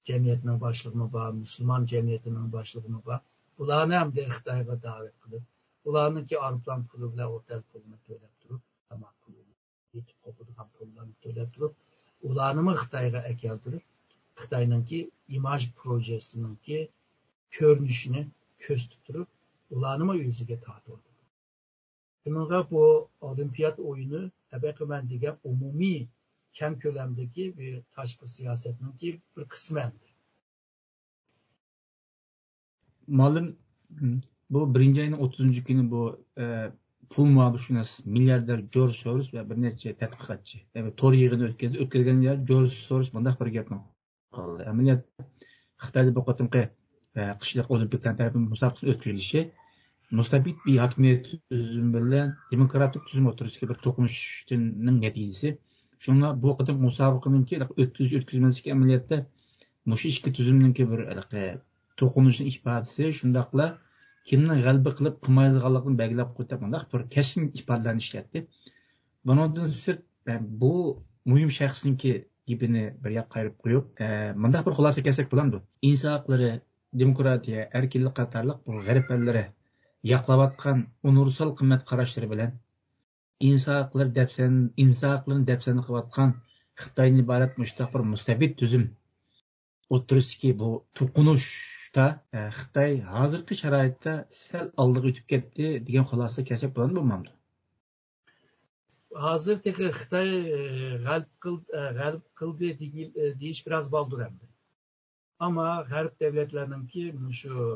جەمئىيەتنىڭ باشلىقىمۇ بار، مۇسۇلمان جەمئىيىتىنىڭ باشلىقىمۇ بار. بۇلارنى ھەمدە خىتايغا داۋەت قىلىپ، ئۇلارنىڭكى ئايروپىلان پۇلى بىلەن ئوتەل پۇلىنى تۆلەپ تۇرۇپ، تاماق پۇلىنى، يېتىپ قوپىدىغان پۇللارنى تۆلەپ تۇرۇپ، ئۇلارنىمۇ خىتايغا ئەكەلدۈرۈپ، خىتاينىڭكى ئىماژ پروژېسىنىڭكى كۆرۈنۈشىنى كۆرسىتىپ تۇرۇپ، ئۇلارنىمۇ ئۆزىگە تارتىۋاتىدۇ. شۇنىڭغا بۇ ئولىمپىيات ئويۇنى ئەبەقىمەن دېگەن ئومۇمىي كەڭ كۆلەمدىكى بىر تاشقى سىياسەتنىڭكى بىر قىسمى ئەمدى. مۇئەللىم، بۇ بىرىنچى ئاينىڭ ئوتتۇزىنچى كۈنى بۇ، ئە، پۇل مۇھاپىزشۇناس، مىلياردېر جورج سوروس ۋە بىر نەچچە تەتقىقاتچى، يەنى تور يىغىنى ئۆتكەزدى. ئۆتكەزگەن يەر جورج سوروس مۇنداق بىر گەپنى قىلدى. ئەمەلىيەتتە خىتايدا بۇ قېتىمقى، ئە، قىشلىق ئولىمپىك تەنتەربىيە مۇسابىقىسىنىڭ ئۆتكۈزۈلۈشى مۇستەبىت بىر ھاكىمىيەت تۈزۈمى بىلەن دېموكراتىك تۈزۈم ئوتتۇرىسىدىكى بىر توقۇنۇشنىڭ نەتىجىسى. شۇڭا بۇ قېتىمقى مۇسابىقىنىڭكى ئۆتكۈزۈش ئۆتكۈزمەسلىكى ئەمەلىيەتتە مۇشۇ ئىككى تۈزۈمنىڭكى بىر ھېلىقى توقۇنۇشنىڭ ئىپادىسى، شۇنداقلا كىمنىڭ غەلىبە قىلىپ قىلمايدىغانلىقىنى بەلگىلەپ قويۇپ، مۇنداق بىر كەسكىن ئىپادىلەرنى ئىشلەتتى. بۇنىڭدىن سىرت، بۇ مۇھىم شەخسنىڭكى گېپىنى بىر ياققا قايرىپ قويۇپ، مۇنداق بىر خۇلاسىگە كەلسەك بولامدۇ؟ ئىنسان ھەقلىرى، دېموكراتىيە، ئەركىنلىك قاتارلىق بۇ غەرب ئەللىرى ياقلاۋاتقان ئۇنىۋېرسال قىممەت قاراشلىرى بىلەن ئىنسان ھەقلىرى دەپسەن-، ئىنسان ھەقلىرىنى دەپسەندە قىلىۋاتقان خىتايدىن ئىبارەت مۇشۇنداق بىر مۇستەبىت تۈزۈم ئوتتۇرىسىدىكى بۇ توقۇنۇشتا، ئە، خىتاي ھازىرقى شارائىتتا سەل ئالدىغا ئۆتۈپ كەتتى دېگەن خۇلاسىگە كەلسەك بولامدۇ، بولمامدۇ؟ ھازىر تېخى خىتاي، ئە، غەلىبە قىل-، ئە، غەلىبە قىلدى دېگىل-، ئە، دېيىش بىراز بالدۇر ئەمدى. ئەمما غەرب دۆلەتلەرنىڭكى مۇشۇ،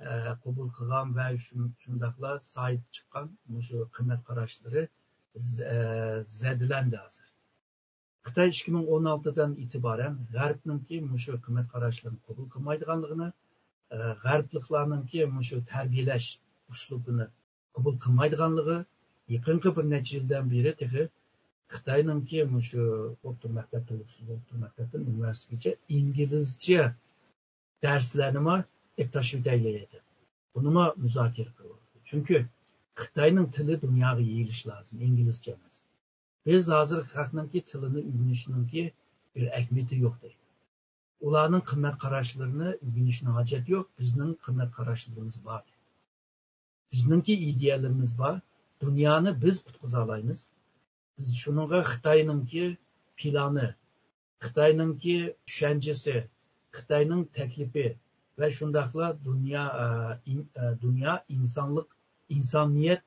ئە، قوبۇل قىلغان ۋە شۇ-، شۇنداقلا سايىت چىققان مۇشۇ قىممەت قاراشلىرى ز-، ئە، زەدىلەندى ھازىر. خىتاي ئىككى مىڭ ئون ئالتىدىن ئېتىبارەن غەربنىڭكى مۇشۇ قىممەت قاراشلىرىنى قوبۇل قىلمايدىغانلىقىنى، ئە، غەربلىكلارنىڭكى مۇشۇ تەربىيەلەش ئۇسلۇبىنى قوبۇل قىلمايدىغانلىقى يېقىنقى بىر نەچچە يىلدىن بېرى تېخى خىتاينىڭكى مۇشۇ ئوتتۇرا مەكتەپتىن، ئوتتۇرا مەكتەپتىن ئۇنىۋېرسىتېتكىچە ئىنگلىزچە دەرسلەرنىمۇ ئېلىپ تاشلىۋېتەيلى دەپ، بۇنىمۇ مۇزاكىرە قىلىۋاتىدۇ. چۈنكى خىتاينىڭ تىلى دۇنياغا يېيىلىشى لازىم، ئىنگلىزچە ئەمەس. بىز ھازىر خەقنىڭكى تىلىنى ئۆگىنىشنىڭكى بىر ئەھمىيىتى يوق دەيدۇ. ئۇلارنىڭ قىممەت قاراشلىرىنى ئۆگىنىشنىڭ ھاجەت يوق، بىزنىڭ قىممەت قاراشلىرىمىز بار. بىزنىڭكى ئىدىيەلىرىمىز بار. دۇنيانى بىز قۇتقۇزالايمىز. بىز شۇنىڭغا خىتاينىڭكى پىلانى، خىتاينىڭكى چۈشەنچىسى، خىتاينىڭ تەكلىپى ۋە شۇنداقلا دۇنيا، ئە، ئىن-، ئە، دۇنيا ئىنسانلىق، ئىنسانىيەت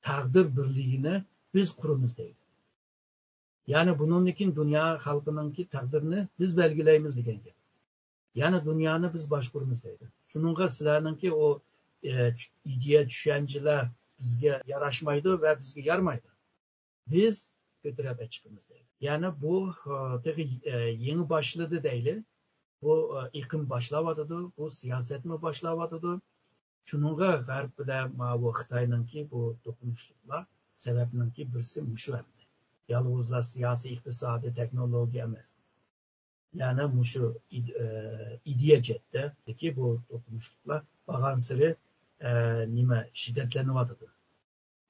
تەقدىر بىرلىكىنى بىز قۇرىمىز دەيدۇ. يەنى بۇنىڭدىن كېيىن دۇنيا خەلقىنىڭكى تەقدىرىنى بىز بەلگىلەيمىز دېگەن گەپ. يەنى دۇنيانى بىز باشقۇرىمىز دەيدۇ. شۇنىڭغا سىلەرنىڭكى ئۇ، ئە، چۈ-، ئىدىيە، چۈشەنچىلەر بىزگە ياراشمايدۇ ۋە بىزگە يارىمايدۇ. بىز كۆتۈرۈپ چىقىمىز دەيدۇ. يەنى بۇ، ئە، تېخى، ئە، يېڭى باشلىدى دەيلى. بۇ، ئە، ئېقىم باشلاۋاتىدۇ، بۇ سىياسەتمۇ باشلاۋاتىدۇ. شۇنىڭغا غەرب بىلەن ماۋۇ خىتاينىڭكى بۇ توقۇنۇشلۇقلار سەۋەبنىڭكى بىرسى مۇشۇ ئەمدى. يالغۇزلا سىياسىي، ئىقتىسادىي، تېخنولوگىيە ئەمەس. يەنى مۇشۇ ئىد-، ئە، ئىدىيە جەھەتتىكى بۇ توقۇنۇشلۇقلار بارغانسېرى، ئە، نېمە، شىددەتلىنىۋاتىدۇ.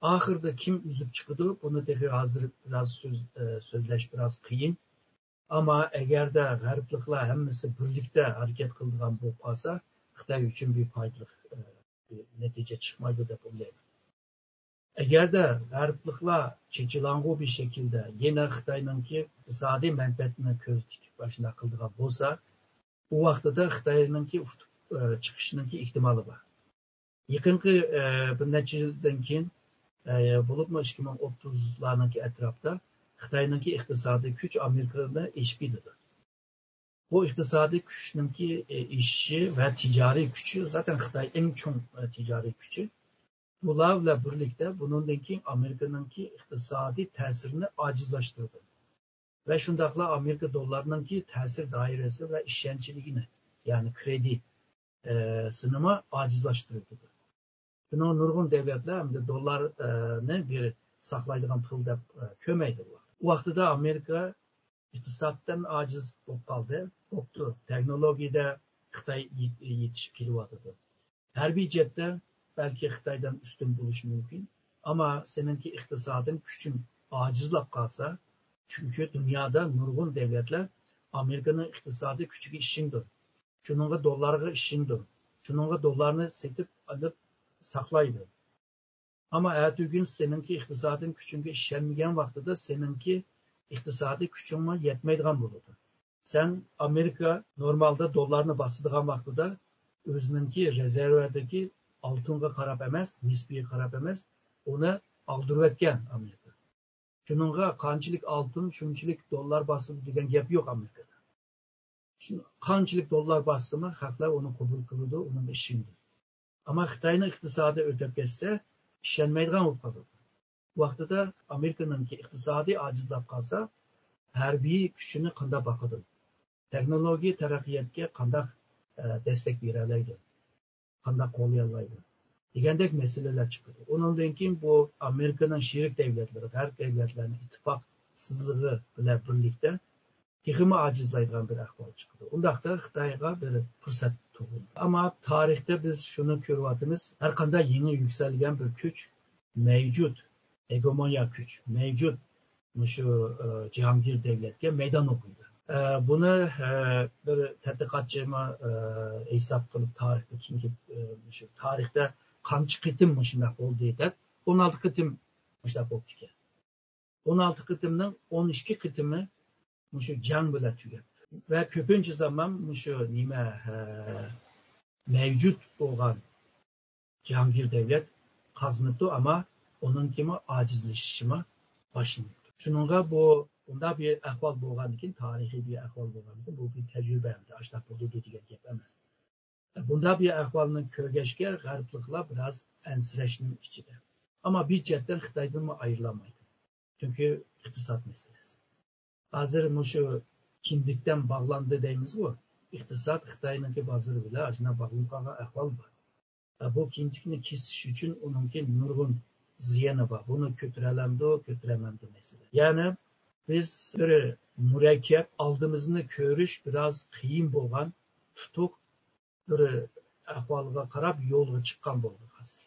ئاخىرىدا كىم ئۈزۈپ چىقىدۇ؟ بۇنى تېخى ھازىر بىراز سۆز-، ئە، سۆزلەش بىراز قىيىن. ئەمما ئەگەردە غەربلىكلەر ھەممىسى بىرلىكتە ھەرىكەت قىلىدىغان بولۇپ قالسا، خىتاي ئۈچۈن بىر پايدىلىق، ئە، بىر نەتىجە چىقمايدۇ دەپ ئويلايمەن. ئەگەردە غەربلىكلەر چېچىلاڭغۇ بىر شەكىلدە يەنە خىتاينىڭكى ئىقتىسادىي مەنپەئەتىنى كۆزدە تۇتۇپ ئاشۇنداق قىلىدىغان بولسا، ئۇ ۋاقتىدا خىتاينىڭكى ئۇتۇپ، ئە، چىقىشىنىڭكى ئېھتىمالى بار. يېقىنقى، ئە، بىر نەچچە يىلدىن كېيىن، ئە، بولۇپمۇ ئىككى مىڭ ئوتتۇزلارنىڭكى ئەتراپتا خىتاينىڭكى ئىقتىسادىي كۈچ ئامېرىكىدىن ئېشىپ كېتىدۇ. بۇ ئىقتىسادىي كۈچنىڭكى، ئە، ئېشىشى ۋە تىجارىي كۈچى، زاتەن خىتاي ئەڭ چوڭ، ئە، تىجارىي كۈچى. بۇلار بىلەن بىرلىكتە بۇنىڭدىن كېيىن ئامېرىكىنىڭكى ئىقتىسادىي تەسىرىنى ئاجىزلاشتۇرىدۇ. ۋە شۇنداقلا ئامېرىكا دوللارىنىڭكى تەسىر دائىرىسى ۋە ئىشەنچلىكىنى، يەنى كرېدىت، ئە، سىنىمۇ ئاجىزلاشتۇرۇۋېتىدۇ. شۇنىڭ نۇرغۇن دەۋلەتلەر ئەمدى دوللار، ئە، نى بىر ساقلايدىغان پۇل دەپ، ئە، كۆرمەيدۇ. ئۇ ۋاقتىدا ئامېرىكا ئىقتىسادتىن ئاجىز بولۇپ قالدى. بوپتۇ، تېخنولوگىيەدە خىتاي يېت-، يېتىشىپ كېلىۋاتىدۇ. ھەربىي جەھەتتە بەلكى خىتايدىن ئۈستۈن بولۇشى مۇمكىن، ئەمما سېنىڭكى ئىقتىسادىي كۈچۈڭ ئاجىزلاپ قالسا، چۈنكى دۇنيادا نۇرغۇن دەۋلەتلەر ئامېرىكىنىڭ ئىقتىسادىي كۈچىگە ئىشىنىدۇ، شۇنىڭغا دوللارغا ئىشىنىدۇ، شۇنىڭغا دوللارنى سېتىپ ئېلىپ ساقلايدۇ. ئەمما ئەتىگۈن سېنىڭكى ئىقتىسادىي كۈچۈڭگە ئىشەنمىگەن ۋاقتىدا سېنىڭكى ئىقتىسادىي كۈچۈڭمۇ يەتمەيدىغان بولىدۇ. سەن ئامېرىكا نورمالدا دوللارنى باسىدىغان ۋاقتىدا ئۆزىنىڭكى رېزېرۋىدىكى ئالتۇنغا قاراپ ئەمەس، نىسپىگە قاراپ ئەمەس، ئۇنى ئاغدۇرۇۋەتكەن ئامېرىكا. شۇنىڭغا قانچىلىك ئالتۇن، شۇنچىلىك دوللار باسىدۇ دېگەن گەپ يوق ئامېرىكىدا. شۇ قانچىلىك دوللار باسسىمۇ، خەقلەر ئۇنى قوبۇل قىلىدۇ، ئۇنىڭغا ئىشىنىدۇ. ئەمما خىتاينىڭ ئىقتىسادى ئۆتۈپ كەتسە، ئىشەنمەيدىغان بولۇپ قالىدۇ. ۋاقتىدا ئامېرىكىنىڭكى ئىقتىسادى ئاجىزلاپ قالسا، ھەربىي كۈچىنى قانداق باقىدۇ؟ تېخنولوگىيە تەرەققىياتقا قانداق، ئە، دەستەك بېرەلەيدۇ؟ قانداق قوللىيالايدۇ؟ دېگەندەك مەسىلىلەر چىقىدۇ. ئۇنىڭدىن كېيىن بۇ ئامېرىكىنىڭ شېرىك دەۋلەتلىرى، غەرب دەۋلەتلەرنىڭ ئىتتىپاقسىزلىقى بىلەن بىرلىكتە تېخىمۇ ئاجىزلايدىغان بىر ئەھۋال چىقىدۇ. ئۇنداقتا خىتايغا بىر پۇرسەت تۇغۇلىدۇ. ئەمما تارىختا بىز شۇنى كۆرۈۋاتىمىز، ھەر قانداق يېڭى يۈكسەلگەن بىر كۈچ مەۋجۇت، گېگېمونىيە كۈچ مەۋجۇت مۇشۇ، ئە، جاھانگىر دەۋلەتكە مەيدان ئوقۇيدۇ. ئە، بۇنى، ئە، بىر تەتقىقاتچىمۇ، ئە، ھېساب قىلىپ، تارىختا كېيىنكى، ئە، مۇشۇ تارىختا قانچە قېتىم مۇشۇنداق بولدى دەپ، ئون ئالتە قېتىم مۇشۇنداق بوپتىكەن. ئون ئالتە قېتىمنىڭ ئون ئىككى قېتىمى مۇشۇ جەڭ بىلەن تۈگەپتۇ. ۋە كۆپىنچە زامان مۇشۇ نېمە، ئە، مەۋجۇت بولغان جاھانگىر دەۋلەت قازىنىپتۇ، ئەمما ئۇنىڭكىمۇ ئاجىزلىشىشىمۇ باشلىنىپتۇ. شۇنىڭغا بۇ، بۇنداق بىر ئەھۋال بولغاندىكىن، تارىخىي بىر ئەھۋال بولغاندىكىن، بۇ بىر تەجرىبە ئەمدى ئاشۇنداق بولىدۇ دېگەن گەپ ئەمەس. بۇنداق بىر ئەھۋالنى كۆرگەچكە، غەربلىكلەر بىراز ئەنسىرەشنىڭ ئىچىدە. ئەمما بىر جەھەتتىن خىتايدىنمۇ ئايرىلالمايدۇ. چۈنكى ئىقتىساد مەسىلىسى. ھازىر مۇشۇ كىندىكتىن باغلاندى دەيمىزغۇ، ئىقتىساد خىتاينىڭكى بازىرى بىلەن ئاشۇنداق باغلىنىپ قالغان ئەھۋال بار. بۇ كىندىكنى كېسىش ئۈچۈن ئۇنىڭكى نۇرغۇن زىيىنى بار. بۇنى كۆتۈرەلەمدۇ، كۆتۈرەلمەمدۇ مەسىلە. يەنى بىز بىر مۇرەككەپ، ئالدىمىزنى كۆرۈش بىراز قىيىن بولغان تۇتۇق بىر ئەھۋالغا قاراپ يولغا چىققان بولدۇق ھازىر.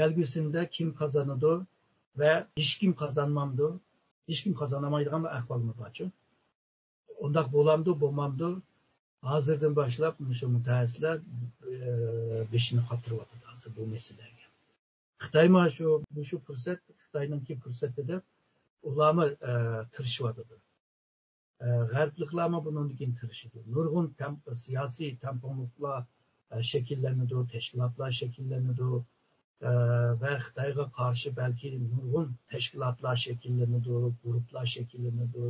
كەلگۈسىدە كىم قازانىدۇ ۋە ھېچكىم قازانمامدۇ؟ ھېچكىم قازانالمايدىغان بىر ئەھۋالمۇ بارچۇ. ئۇنداق بولامدۇ، بولمامدۇ؟ ھازىردىن باشلاپ مۇشۇ مۇتەخەسسىسلەر، ئى، بېشىنى قاتۇرۇۋاتىدۇ ھازىر بۇ مەسىلىلەرگە. خىتايمۇ شۇ، مۇشۇ پۇرسەت، خىتاينىڭكى پۇرسىتى دەپ ئۇلارمۇ، ئى، تىرىشىۋاتىدۇ. ئى، غەربلىكلەرمۇ بۇنىڭدىن كېيىن تىرىشىدۇ. نۇرغۇن تەم-، سىياسىي تەڭپۇڭلۇقلار، ئى، شەكىللىنىدۇ، تەشكىلاتلار شەكىللىنىدۇ. ئى، ۋە خىتايغا قارشى بەلكى نۇرغۇن تەشكىلاتلار شەكىللىنىدۇ، گۇرۇپپىلار شەكىللىنىدۇ،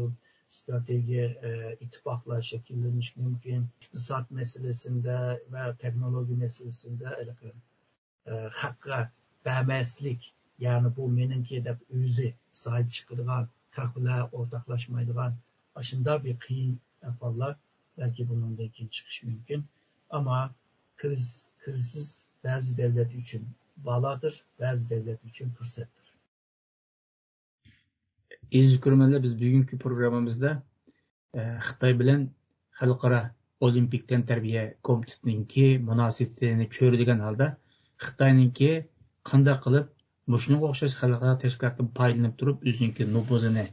ئىستراتېگىيە، ئى، ئىتتىپاقلار شەكىللىنىشى مۇمكىن. ئىقتىساد مەسىلىسىندە ۋە تېخنولوگىيە مەسىلىسىندە ھېلىقى، ئى، خەققە بەرمەسلىك، يەنى بۇ مېنىڭكى دەپ ئۆزى ساھىب چىقىدىغان، خەق بىلەن ئورتاقلاشمايدىغان ئاشۇنداق بىر قىيىن ئەھۋاللار بەلكى بۇنىڭدىن كېيىن چىقىشى مۇمكىن. ئەمما كىرىز-، كىرىزىس بەزى دۆلەت ئۈچۈن بالادۇر، بەزى دۆلەت ئۈچۈن پۇرسەتتۇر. ئەزىز كۆرۈرمەنلەر، بىز بۈگۈنكى پروگراممىمىزدا، ئە، خىتاي بىلەن خەلقئارا ئولىمپىك تەنتەربىيە كومىتېتىنىڭكى مۇناسىۋىتىنى چۆرىدىگەن ھالدا، خىتاينىڭكى قانداق قىلىپ مۇشۇنىڭغا ئوخشاش خەلقئارا تەشكىلاتتىن پايدىلىنىپ تۇرۇپ، ئۆزىنىڭكى نوپۇزىنى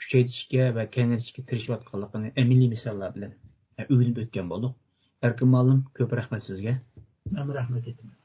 كۈچەيتىشكە ۋە كېڭەيتىشكە تىرىشىۋاتقانلىقىنى ئەمەلىي مىساللار بىلەن، ئە، ئۆگىنىپ ئۆتكەن بولدۇق. ئەركىن مۇئەللىم، كۆپ رەھمەت سىزگە. مەن رەھمەت ئېيتىمەن.